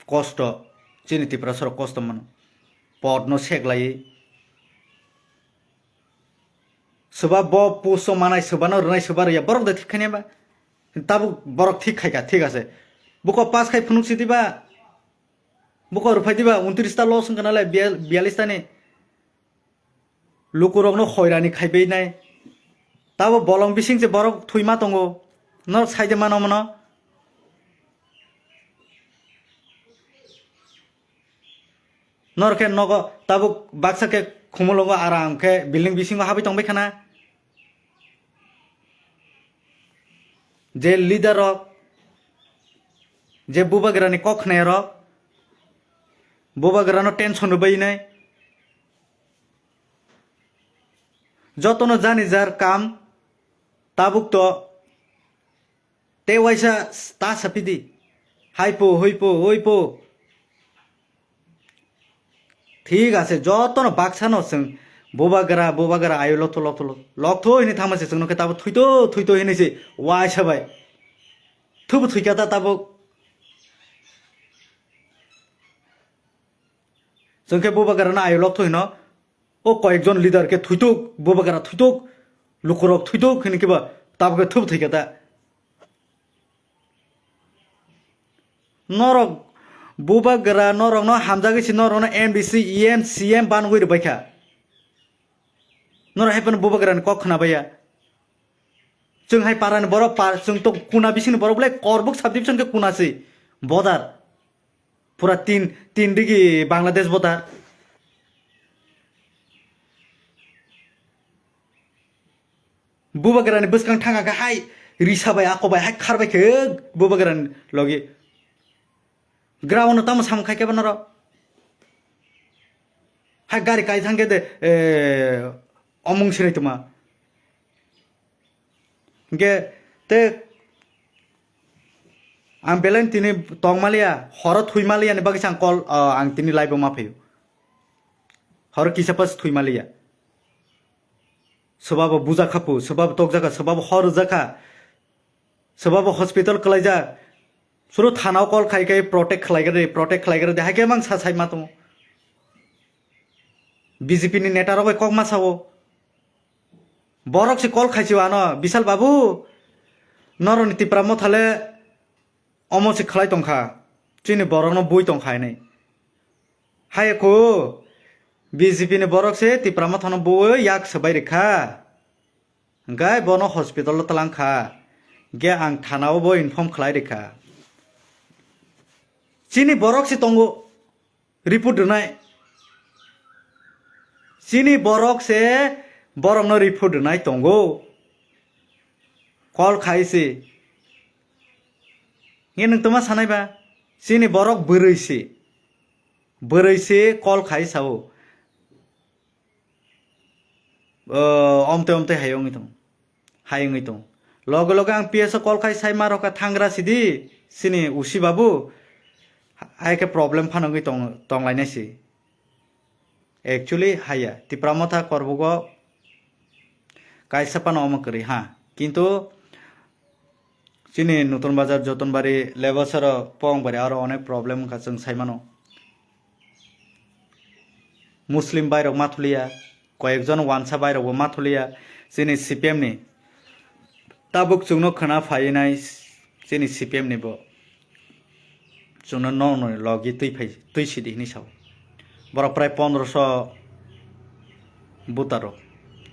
kosto, chini Tiprasarok kosto mano. Podno seklaiwi. Swba bo post-o manai, swbano rwnai, swba rwya, borok de thik khainai ba? Tabuk borok thik khaikha, thik ase. Buko pass khai phunuk si diba? Buko rwphai diba? Untris ta loss wngkha nalai, biyal-, biyallis tani. Lukurokno hoirani khaibai nai. Tabo bolong bising se borok thwima tongo. Norok saide mano mano. Norok khe nogo tabuk baksa khe khumulongo aram khe building bisingo habwi tongbai khana. Je leader rok, je bubagrani kok khnai rok, bubagrano tension rwbai nai. Jotono jani jar kam tabuk to te waisa ta sapidi. Hai po, hoi po, hoi po. Thik ase, jotono baksano chwng bubagra, bubagra ayo lokto, lokto, lokto, lokto hini thangma se chwngno khe tabuk thuito, thuito hini se waisa bai. Thubu thuika ta tabuk. Chwng khe bubagrano ayo lokto hino. O koyekjon leader khe thuituk, bubagra thuituk, lukurok thuituk hini khe ba tabuk khe thubu thuika ta. Norok bubagra norokno hamjagwi se norokno M D C, E M, C M banwi rwbaikha. Norok hai phano bubagrani kok khwnabaiya. Chwng hai parani borok par, chwng to kuna bisingni borok belai Korbuk subdivision khe kuna se border. Pura tin, tin digi Bangladesh border. Bubagrani bwskang thangkha khe hai risa bai ako bai hai kharbai khe bubagrani logi. Ground no tamo samung khai khe ba norok. Hai gari kai thang khe de, eh, omung sinai tuma. Hingke te ang belai tini tongmaliya, horo thuimaliya ni bagwi ang kol, ah, ang tini live o ma phaio. Horo kisa pas thuimaliya. Soba bo buja khapu, soba bo tokjaka, soba bo hor jakha, soba bo hospital kalaijak. Suru thana o kol khai khai protect khlai gade, protect khlai gade, hai khe mang sa sai ma tongo. B J P ni neta rok bai kok ma sao. Borok se kol khai si ano, Bishal babu, noroni Tipra motha le omo se khlai tongkha, chini borok no bui tongkha hinwi. Hai ko B J P ni borok se Tipra motha no bui yak swbai rikha. Hingke bono hospital o twlang kha. Hingke ang thana o bo inform khlai rikha. Chini borok se tongo. Report rwnai. Chini borok se borokno report rwnai tongo. Call khai se. Nge nwng toma sanai ba? Chini borok bwrwi se. Bwrwi se call khai sao. O, omte omte hai wngwi tong, hai wngwi tong. Loge loge ang P S o call khai sai ma rokha, thangra sidi, sini usi babu, hai khe problem phano wngwi tong, tonglainai si. Actually, haiya, Tipra motha korbugo kaisa phano omo kwrwi ha. Kintu, Chini Nutun Bazar, Jotonbari, Lebasaro, Pongbari aro onek problem wngkha chwng sai mano. Muslim bairok ma thuliya, koyekjon wansa bairokbo ma thuliya, chini C P M ni. Tabuk chwngno khwna phainai chini C P M ni bo. Chwngno nokni logi twi phai, twi sidi hinwi sao. Borok prai pondroso voter rok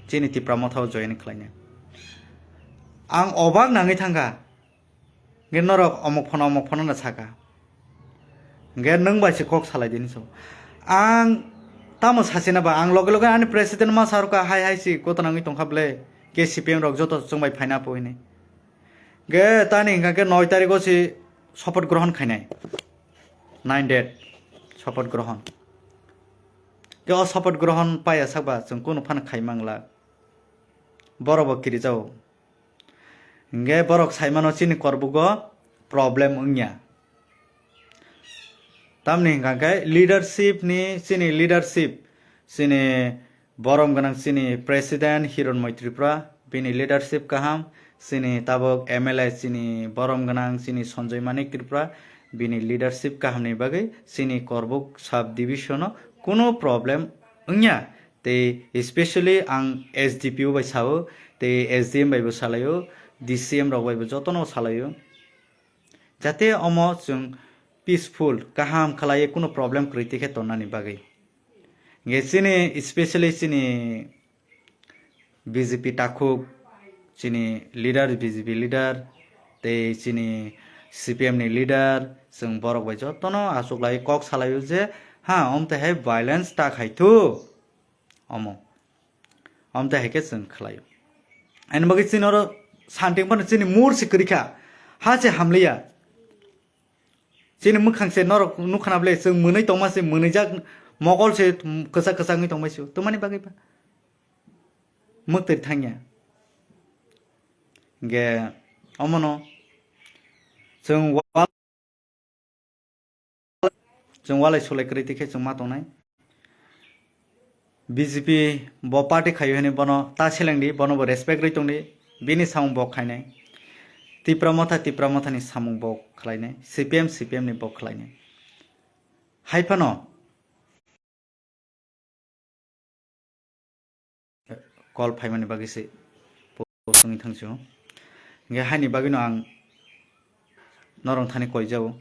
chini Tipra motha o join khlainai. Ang obak nangwi thangkha. Hwnkhe norok omok phano omok phano no sakha. Hwnkhe nwng bai se kok salai di hinwi sao. Ang tamo sachina ba, ang loge loge ani president ma sarwkha, hai hai si kotona wngwi tongkha ble, ke C P M rok joto chwng bai phaina po hinwi. Ge tani hingka khe noi tarikh o si sopoth grohon khainai. Nine date sopoth grohon. Tei o support grohon paiya sakba chwng kunu phano khai mangla. Borok bo kirijao. Hingke borok saimano chini korbugo problem wngya. Tamni hingka khe leadership ni chini leadership, chini borom gwnang chini president Hironmoi Tripura, bini leadership kaham, chini tabok M L A chini borom gwnang chini Sanjay Manik Tripura, bini leadership kaham ni bagwi chini Korbuk sub division o kuno problem wngya. Tei especially ang S D P O bai sao, tei S D M bai bo salaio, D C M rok bai bo jotono salaio. Jate omo chwng peaceful, kaham khlaiwi kuno problem kwrwi tikhe tonnani bagwi. Nge chini, especially chini B J P takhuk, chini leader, B J P leader, tei chini C P M ni leader, chwng borok bai jotono achuklai kok salaio je, ha, omtwi hai violence ta khai thu. Omo. Omtwi hai khe chwng khlaio. Ani bagwi chini oro santing phano chini mur se kwrwi kha. Ha se hamliya. Chini mwkhang se norok nukha na bwle chwng mwnwi tongma se mwnwijak mokol se kwchak kwchak wngwi tongbai se. Twmani bagwi ba? Mwktwi thangya. Ge omono chwng wa-, chwng walai sulai kwrwi tikhe chwng ma tongnai. B J P bo party khaio hwnwi bono ta selengdi, bono bo respect rwi tongdi, bini samung bo khainai. Tipra Motha, Tipra Mothani samung bo khlainai, C P M, C P M ni bo khlainai. Hai phano call phaimani bagwi se post wngwi thangsi o. Hingke haini bagwino ang norok thani koijao.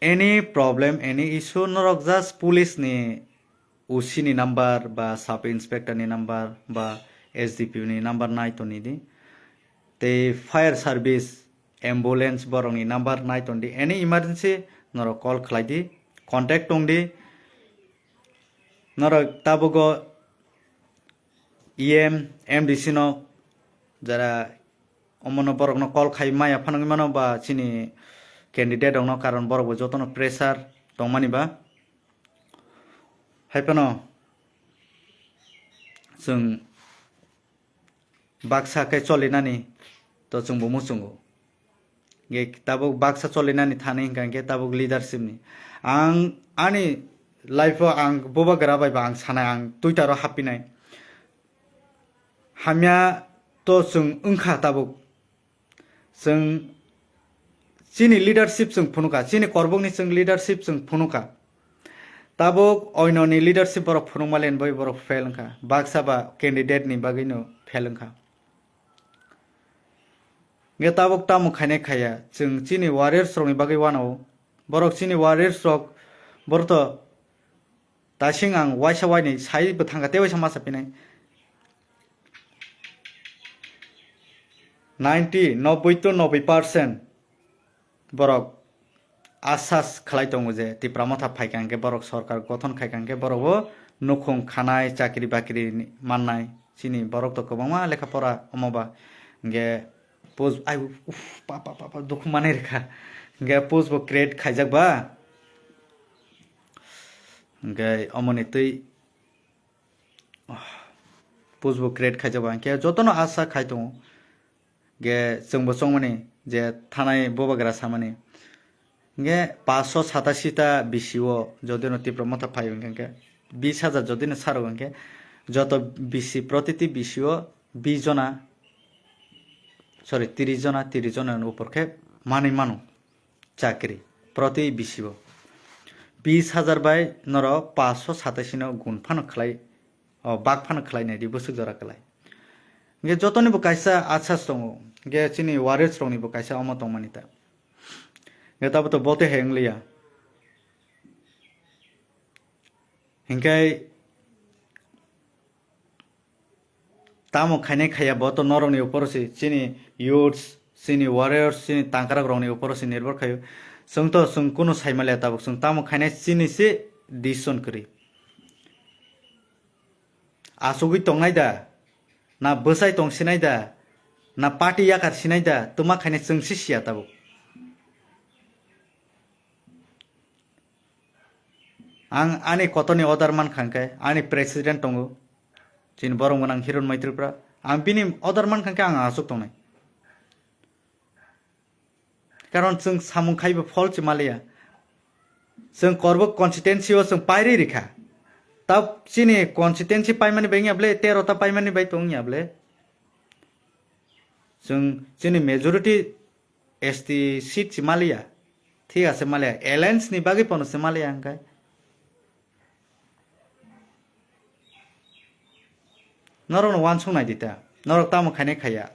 Any problem, any issue, norok just police ni O C ni number ba sub inspector ni number ba S D P O ni number nai toni di. Tei fire service, ambulance borok ni number nai toni di. Any emergency norok call khlai di, contact tong di. Norok tabugo E M, M D C no jara omono borokno call khai maya phano wngwi mano ba chini candidate rokno, karon borok bo jotono pressure tongmani ba. Hai phano chwng baksa khe cholinani to chwngbo muchungo. Ge tabuk baksa cholinani thani hingka hingke tabuk leadership ni. Ang ani life o ang bubagra bai ba ang sanai, ang Twitter o hapinai. Hamya to chwng wngkha tabuk. Chwng chini leadership chwng phunuka, chini korbokni chwng leadership chwng phunuka. Tabuk oinoni leadership borok phunukma len bai borok fail wngkha. Baksa ba candidate ni bagwino fail wngkha. Nge tabuk tamo khainai khaiya, chwng chini warriors rokni bagwi wanao. Borok chini warriors rok, borok to tasing ang waisa wainwi sai bwthangkha tei waisa masa pinai. Ninety, nobboi to nobboi percent borok asas khlai tongo je Tipra Motha phaikha hwnkhe borok sorkar gothon khaikha hwnkhe borok bo nukhung khanai, chakri bakri mannai. Chini borok to kwbangma lekha pora omo ba hwnkhe post ai uf pa pa pa pa dukhu manai rwkha. Hwnkhe post bo create khaijak ba hwnkhe omoni twi post bo create khaijak ba hwnkhe jotono asa khai tongo. Ge chwngbo chongmani je thanai bubagra samani. Nge paanch sho satashi ta B C O jodi no Tipra Motha phai hwnkhe, bis hajar jodi no saro hwnkhe, joto B C, protiti B C O bis jona, sorry, tris jona, tris jona ni upor khe manwi mano chakri, proti B C O. Bis hajar bai norok paanch sho satashi no gun phano khlai, o, bak phano khlai nai di bwswk jora kwlai. Hingke jotoni bo kaisa asas tongo. Hingke chini warriors rokni bo kaisa omo tongmani ta. Hingke tabuk to bote he wngliya. Hingke tamo khainai khaiya bo to norokni uporo se chini youths, chini warriors, chini tangkarak rokni uporo se nirbhor khaio. Chwng to chwng kunu saimaliya tabuk chwng tamo khainai chini se decision kwrwi. Achugwi tongnai da, na bwsai tong sinai da, na party yakar sinai da, twma khainai chwng se siya tabuk. Ang ani kotorni order mankha hwnkhe ani president tongo, chini borok gwnang Hiron Mai Tripura. Ang bini order mankha hwnkhe ang aswk tongnai. Karon chwng samung khaibo phol se maliya. Chwng Korbuk constituency o chwng pairwi rikha. Ta chini constituency paimani bai wngya ble, tero ta paimani bai tongya ble. Chwng chini majority S T seat se maliya. Thik ase maliya. Alliance ni bagwi pono se maliya hwnkhe. Norokno uansuk nai di ta. Norok tamo khainai khaiya.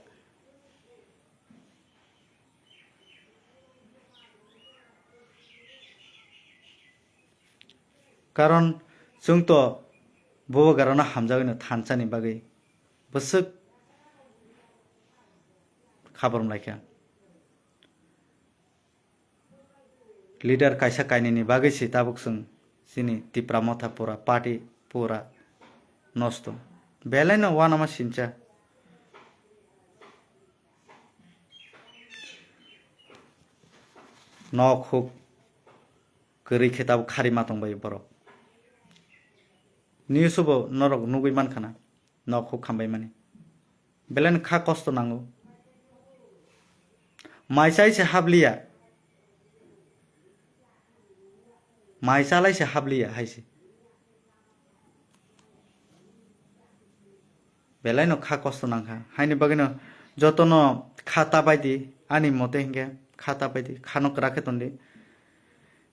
Karon chwng to bubagrano hamjagwino thansa ni bagwi bwswk khabar mlaikha. Leader kaisa kainwini bagwi se tabuk chwng chini Tipra Motha pura party pura nosto. Belai no uanama sincha. Nok huk kwrwi khe tabuk khari ma tongbai borok. News o bo norok nugwi mankha na, nok huk khambai mani. Belai no kha kosto nango. Mai chai se habliya. Mai chalai se habliya hai se. Belai no kha kosto nangkha. Haini bagwi no joto no kha ta bai di, ani mote hinkhe kha ta bai di, kha no kwrak khe ton di.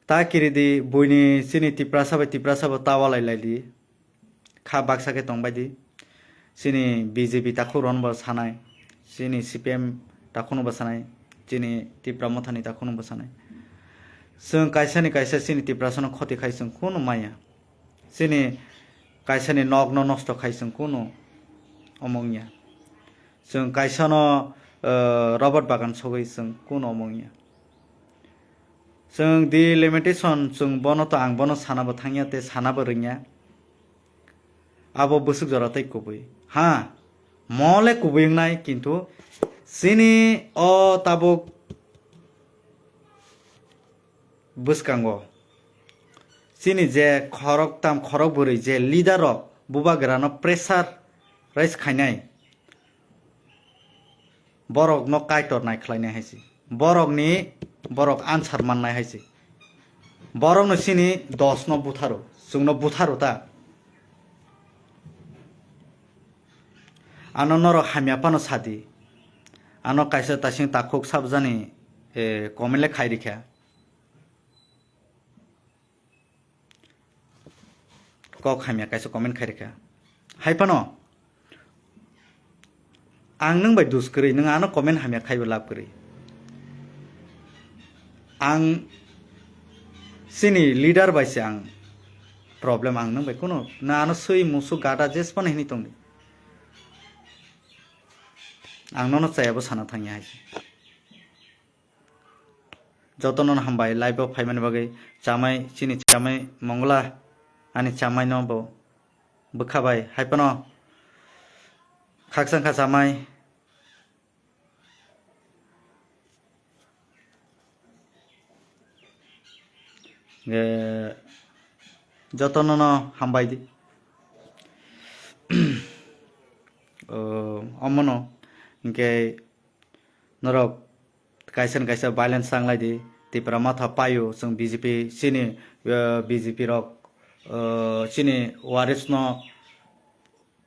Ta kiri di, buini chini Tiprasa bai Tiprasa bo ta walai lai di. Kha baksa khe tong bai di. Chini B J P takhuk rok no bo sanai. Chini C P M takhuk no bo sanai. Chini Tipra Motha ni takhuk no bo sanai. Chwng kaisa ni kaisa chini Tiprasa no khoti khai chwng kunu maya. Chini kaisa ni nok no nosto khai chwng kunu omo wngya. Chwng kaisa no, eh, robot bagan sogwi chwng kunu omo wngya. Chwng di limitation, chwng bono to, ang bono sana bo thangya tei sana bo rwngya. Abo bwswk jora tei kubui. Ha, mo le kubui wngnai, kintu chini o tabuk bwskango chini je khorok tam khorok bwrwi je leader rok bubagra no pressure rise khainai, borok no Kaitor nai khlainai hai se, borok ni, borok answer mannai hai se, borok no chini dos no butharo, chwng no butharo ta. Ano norok hamya phano sadi. Ano kaisa taising takhuk sabjani, eh, comment le khai rikha. Kok hamya kaisa comment khai rikha. Hai phano ang nwng bai dus kwrwi, nwng ano comment hamya khaibo lab kwrwi. Ang chini leader bai se ang problem, ang nwng bai kuno na ano swi musu gada jes phano hini tongdi. Ang nono chayabo sana thangya hai se. Jotono no hambai live o phaimani bagwi, chamai, chini chamai Mongla, ani chamai no bo bwkha bai hai phano khakchang kha chamai. Eh, jotono no hambai di. Oh, omono hinkhe norok kaisa ni kaisa violence changlai di. Tipra Motha paio chwng B J P chini, eh, B J P rok, eh, chini waris no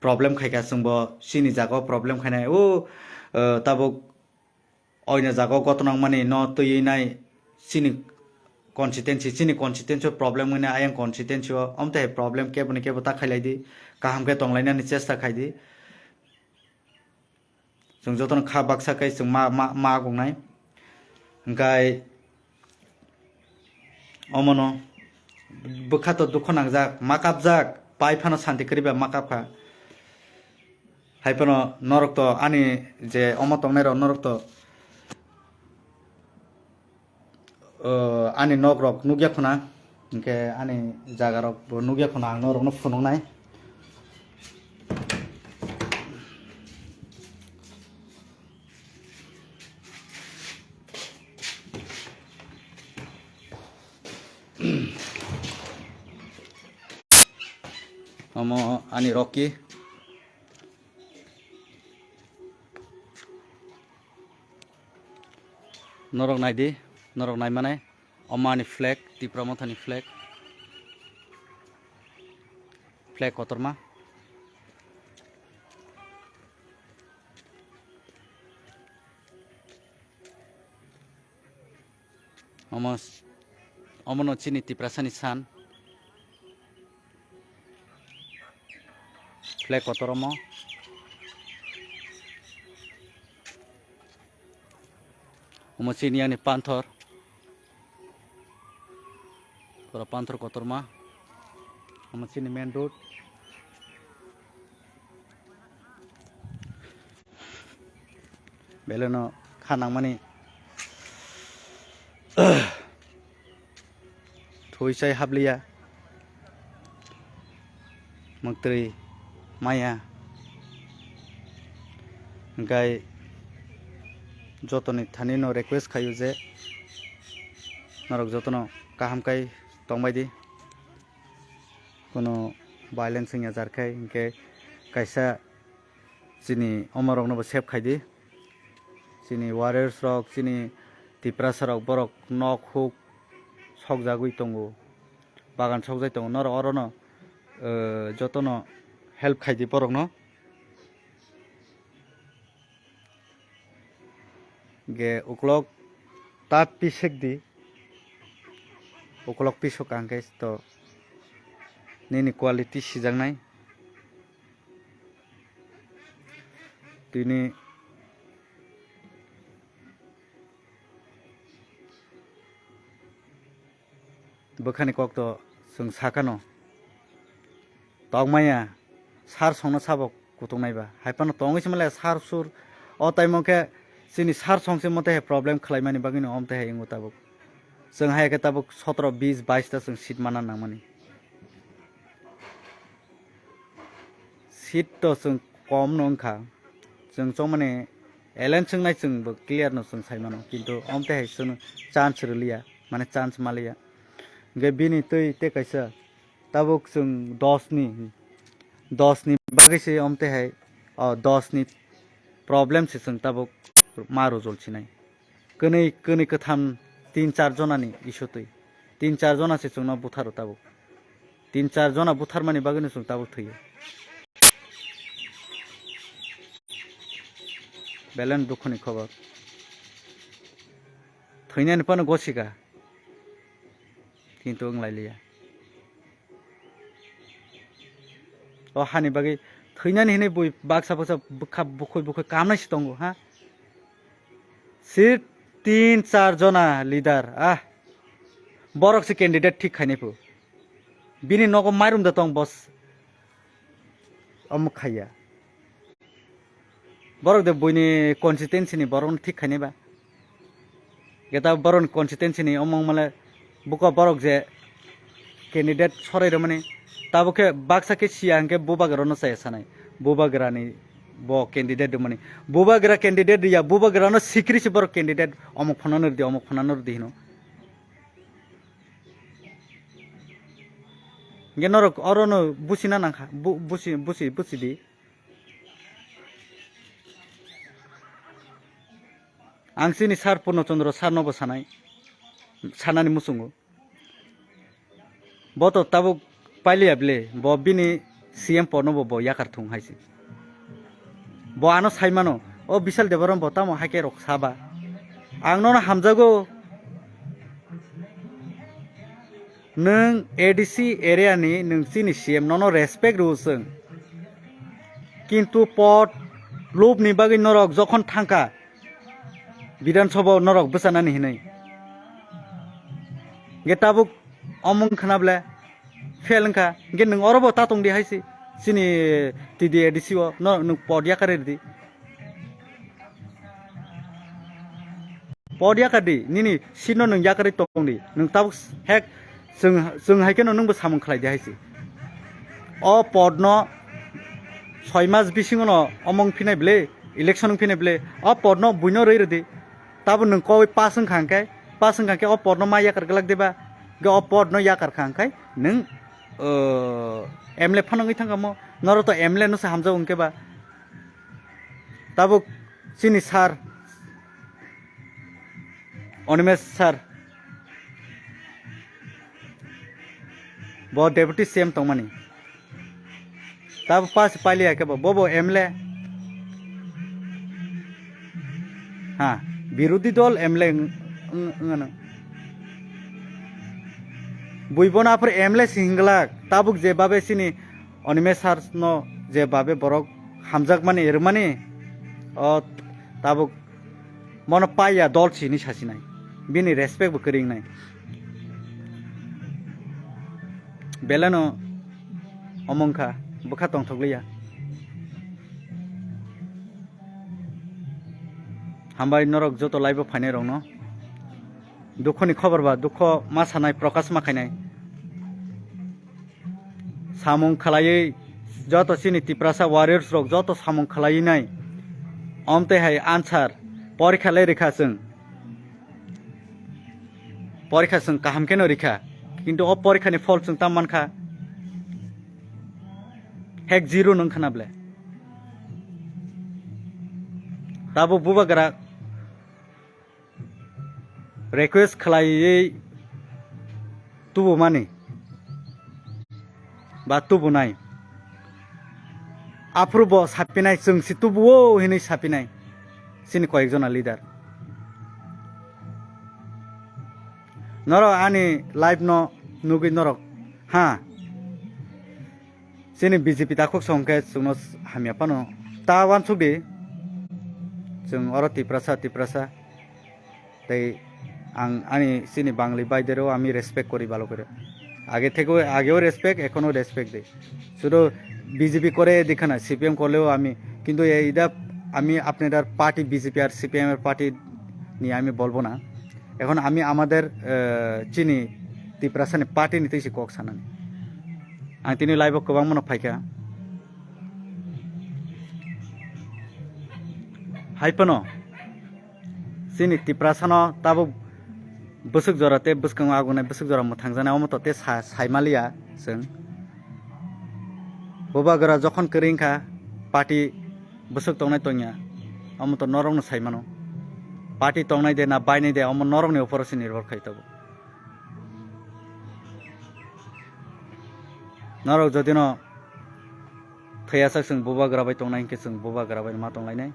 problem khaikha, chwngbo chini jaga o problem khainai. O, eh, tabuk oina jaga o gotona wngmani no twiwi nai chini constituency, chini constituency o problem wngwi nai ayang constituency o. Omo tei hai problem kebo ni kebo ta khailai di, kaham khe tonglainani chesta khai di. Chwng jotono kha baksa khe chwng ma, ma, ma gongnai. Hinkhe omono bwkha to dukho nangjak, ma kapjak, pai phano santi kwrwi ba ma kapkha. Hai phano norok to ani je omo tongnai rok norok to o, ani nok rok nukya khuna, hinkhe ani jaga rok bo nukya khuna, ang norok no phunuknai. Omo ani Rocky. Norok naidi, norok naimanai. Omo ani flag, Tipra Mothani flag. Flag kotorma. Omo, omono chini Tiprasani san. Flag kotor omo. Omo chini ani panthor. Pura panthor kotorma. Omo chini main road. Beleno kha nangmani thwi chai habliya. Mwktwi maya. Hwnkhe jotoni thanino request khaio je norok jotono kaham kai tongbaidi. Kuno violence wngya jar khai, hwnkhe kaisa chini omorokno bo save khaidi. Chini warriors rok, chini Tiprasa rok, borok nok huk sokjagwi tongo, bagan sokjai tongo. Norok orono, eh, jotono help khaidi borokno. Ge uklok ta pisek di, uklok pisok ang khe to nini quality sijaknai. Tini bwkhani kok to chwng sakano. Tokmaya sar songno sabo kutung naiba. Hai phano tongwi se male sar sur. O taimo khe chini sar song se mote hai problem khlaimani bagwino om te hai wngo tabuk. Chwng hai khe tabuk sotro, bis, bais ta chwng seat mana nangmani. Seat to chwng kom no wngkha. Chwng chongmani alliance wngnai chwng bo clear no chwng sai mano. Kintu om te hai chwng chance rwliya, mane chance maliya. Hwnkhe bini twi te kaisa tabuk chwng dos ni, dos ni bagwi se om te hai, o dos ni problem se chwng tabuk ma rujol sinai. Kwnwi, kwnwi kwtham tin char jonani issue twi. Tin char jona se chwngno butharo tabuk. Tin char jona butharmani bagwino chwng tabuk thwiyo. Belai no dukhuni khobor. Thwinani phano gosika. Kintu wng lai liya. O hani bagwi thwinani hinwi bui baksa baksa bwkha bukhoi bukhoi kamnai se tongo, ha? Sir tin char jona leader, ah. Borok se candidate thik khainai phu. Bini nogo mairum da tong boss. Omo khaiya. Borok de buini constituency ni borok no thik khainai ba. Geta borok ni constituency ni omong male buko borok je candidate sorai rwmani. Tabuk khe baksa khe siya hwnkhe bubagra no chaya sanai. Bubagra ni bo candidate rwmani. Bubagra candidate riya, bubagra no sikri se borok candidate omok phano no rwdi, omok phano no rwdi hino. Hwnkhe norok oro no busina nangkha, bu-, busi, busi, busi di. Ang chini sir Purno Chandra sir no bo sanai, sanani muchungo. Bo to tabuk pailiya bile, bo bini C M pod no bo, bo yakar thung hai se. Bo ano sai mano, o Bishal Debbarma bo tamo hai khe rok saba. Ang nono hamjago, nwng A D C area ni nwng chini C M, nono respect rw chwng. Kintu pod lobni bagwi norok jokhon thangkha Bidhan Sabha o norok bwchanani hinwi. Hwnkhe tabuk omung khna ble fail wngkha. Hwnkhe nwng oro bo ta tong di hai se. Chini T D A D C o no nwng pod yakarwi rwdi. Pod yakardi, nini seat no nwng yakarwi tong di. Nwng tabuk hek chwng, chwng hai kheno nwngbo samung khlai di hai se. O pod no soi mas bisingo no omong phinai bwle, election wng phinai bwle, o pod no buino rwi rwdi. Tabuk nwng koi pass wngkha hwnkhe, pass wngkha hwnkhe o pod no ma yakar glak diba? Hwnkhe o pod no yakar kha hwnkhe nwng o, M L A phano wngwi thangkha mo. Norok to M L A no se hamjak hwnkhe ba. Tabuk chini sir, Animesh sir, bo deputy C M tongmani. Tabuk pass pailiya khe bo, bo bo M L A. Ha, birodhi dol M L A wng-, wng-, wngano. Bui bono aphuru M L A si hinglak, tabuk je babe chini Animesh sir no je babe borok hamjakmani, rwmani, o tabuk bono paiya dol si hinwi sasinai, bini respect bo kwrwi wngnai. Beleno omo wngkha, bwkha tongthokliya. Hambai norok joto live o phainai rokno. Dukho ni khobor ba dukho ma sanai, prokash ma khainai. Samung khlaiwi joto chini Tiprasa warriors rok joto samung khlaiwi nai. Omtwi hai answer porikha le rikha chwng. Porikha chwng kaham kheno rikha. Kintu o porikha ni phol chwng tam mankha. Hek zero nung khna ble. Tabuk bubagra request khlaiwi tubumani ba tubunai. Aphuru bo sapinai, chwng si tubuo hinwi sapinai chini koyekjona leader. Norok ani live no nugwi norok, ha, chini B J P takhuk song khe chwngno hamya phano ta uansuk di. Chwng oro Tiprasa, Tiprasa. Tei ang ani chini Bangli baidereo ami respect kori balo kore. Age thekeo, ageo respect, ekhono respect de. Sudu B J P kore dikha na, C P M korleo ami, kintu ei ida ami apnadar party B J P ar C P M er party ni ami bolbo na. Ekhon ami amader, eh, chini Tiprasani party ni tei se kok sanani. Ang tini live o kwbangma no phaikha. Hai phano chini Tiprasano tabuk bwswk jora tei bwskango agunai bwswk jora mwthangjaknai omo to tei sa-, saimaliya chwng. Bubagra jokhon kwrwi wngkha party bwswk tongnai tongya omo to norokno saimano. Party tongnai de na bainai de omo norokni uporo se nirbhor khai tongo. Norok jodino thwiyasak chwng bubagra bai tongnai hinkhe chwng bubagra bai ma tonglainai.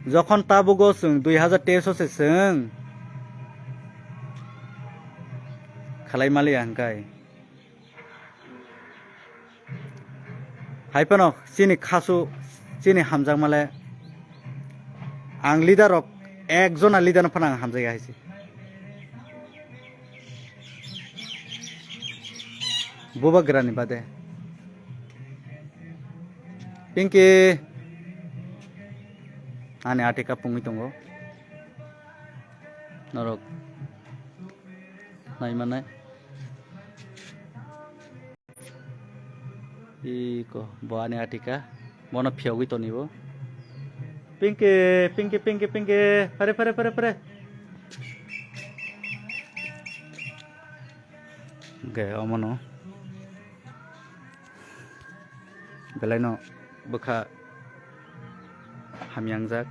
Jokhon tabugo chwng dui hazar teis o se chwng khalai maliya hwnkhe. Hai phano chini khasu, chini hamjakmale ang leader rok, ekjona leader no phano ang hamjakya hai se. Bubagrani bade. Pinky. Ani atika pungwi tongo. Norok nai manai. Iko, bo ani atika. Bono phiyogwi toni bo. Pinky, Pinky, Pinky, Pinky. Pare, pare, pare, pare. Hwnkhe omono belaino bwkha hamya wngjak.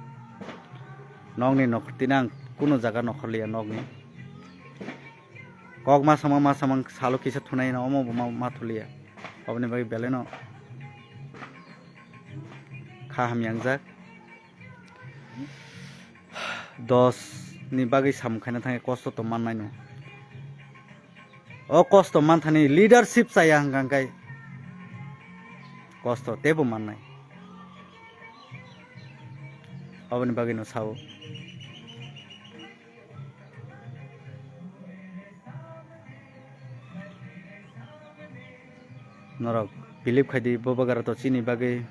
Nokni nokhor tini ang kunu jaga nokhorliya nokni. Kok ma samang ma samang salo kisa thunai no omo bo ma, ma thuliya. Oboni bagwi belaino kha hamya wngjak. Dos ni bagwi samung khaina thangwi kosto to mannai no. O kosto manthani leadership chaya hwnkha hwnkhe kosto teibo mannai. Oboni bagwi no sao. Norok believe khai di, bubagra to chini bagwi,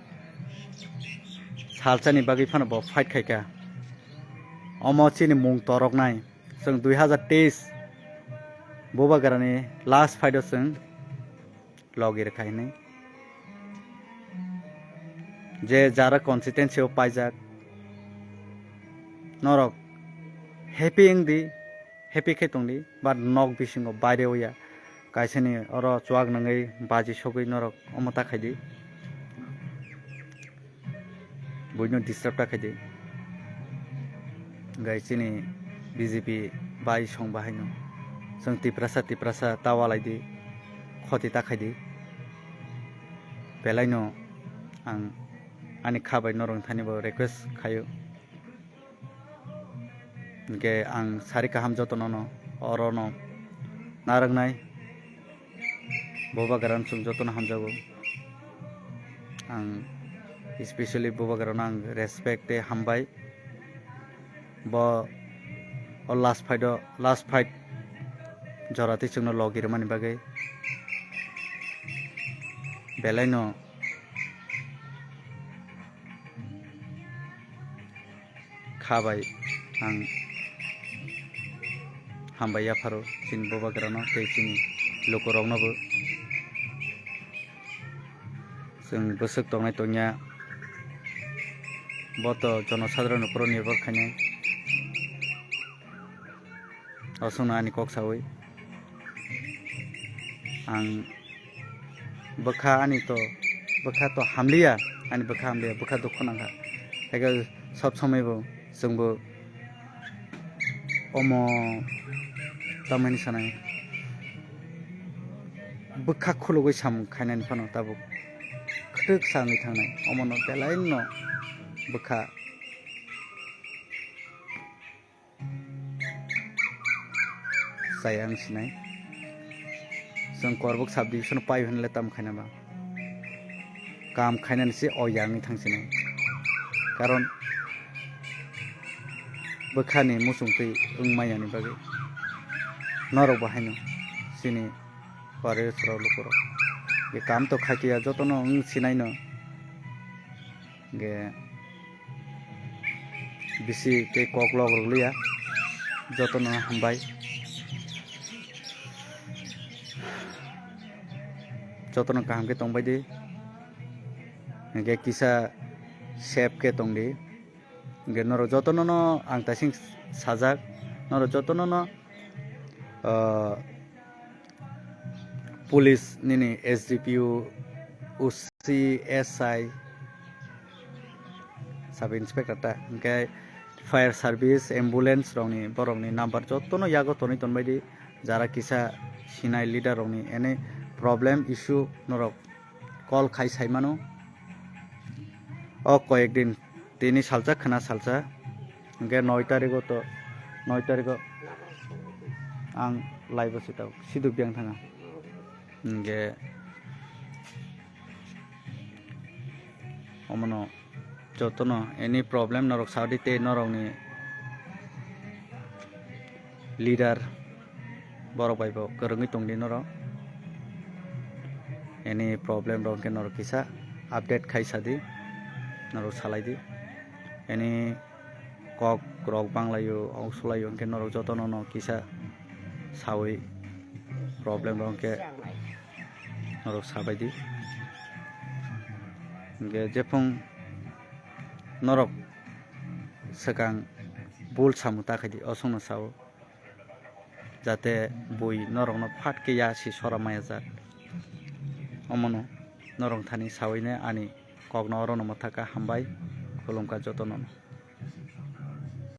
salsani bagwi phano bo fight khai kha. Omo chini mung toroknai. Chwng dui hazar teis bubagrani last fight o chwng logi rwkha hinwi. Je jara constituency o paijak, norok happy wng di, happy khe tongdi, but nok bisingo baire oya. Kaisani oro chuak nangwi baji sogwi norok omo ta khaidi. Buino disturb ta khaidi. Gai chini B J P bai song bahaino. Chwng Tiprasa, Tiprasa ta walaidi. Khoti ta khaidi. Belaino ang ani kha bai norok thani bo request khaio. Hingke ang sari kaham jotono no, oro no narwknai. Bubagra no chwng jotono hamjago. Ang specially Bubagra no ang respect tei hambai. Bo o last fight o, last fight jora twi chwngno logi rwmani bagwi. Belai no kha bai ang hambai yapharo chini Bubagra no tei chini lukurok no bo. Chwng bwswk tongnai tongya, bo to jonosadharoni uporo nirbhor khainai. Aswkno ani kok sawi ang bwkha ani to, bwkha to hamliya, ani bwkha hamliya, bwkha dukhu nangkha. Haikhe sob somoi bo chwngbo omo tamani sanai bwkha khulugwi samung khainani phano tabuk khwtwk sa wngwi thangnai, omono belaino bwkha. Chaya wng sinai. Chwng Korbuk sub division pai hwnle tam khaina ba. Kam khainani se o yang wng thang sinai. Karon bwkhani muchung twi wng maya ni bagwi. Norok bo haino chini warriors rok lukurok. Ye kam to khakiya jotono wng sinai no. Ge bisi tei kok lok rwliya, jotono hambai, jotono kaham khe tongbai di, hingke kisa safe khe tongdi, hingke norok jotono no ang taising sajak, norok jotono no, ah, police nini S D P O, O C, S I, sub inspector ta, hingke fire service, ambulance rokni borokni number jotono yago tonwi tonbaidi, jara kisa sinai leader rokni any problem issue norok call khai sai mano. O koyek din tini salsa khna salsa, hingke noi tarikgo to, noi tarikgo ang live o sita siduk biyang thanga. Hingke omono jotono any problem norok saudi tei norokni leader borok bai bo kwrwngwi tongdi norok. Any problem rok hwnkhe norok kisa update khai sadi, norok salaidi. Any kok rok banglaio, auksulaio hwnkhe norok jotono no kisa sawi problem rok hwnkhe norok sabaidi. Hwnkhe jephung norok swkang bul samung ta khaidi, osongno sao. Jate bui norokno phat khe ya si sora maya jak. Omono norok thani sawine ani kokno orono mwthaka hambai, khulumkha jotono.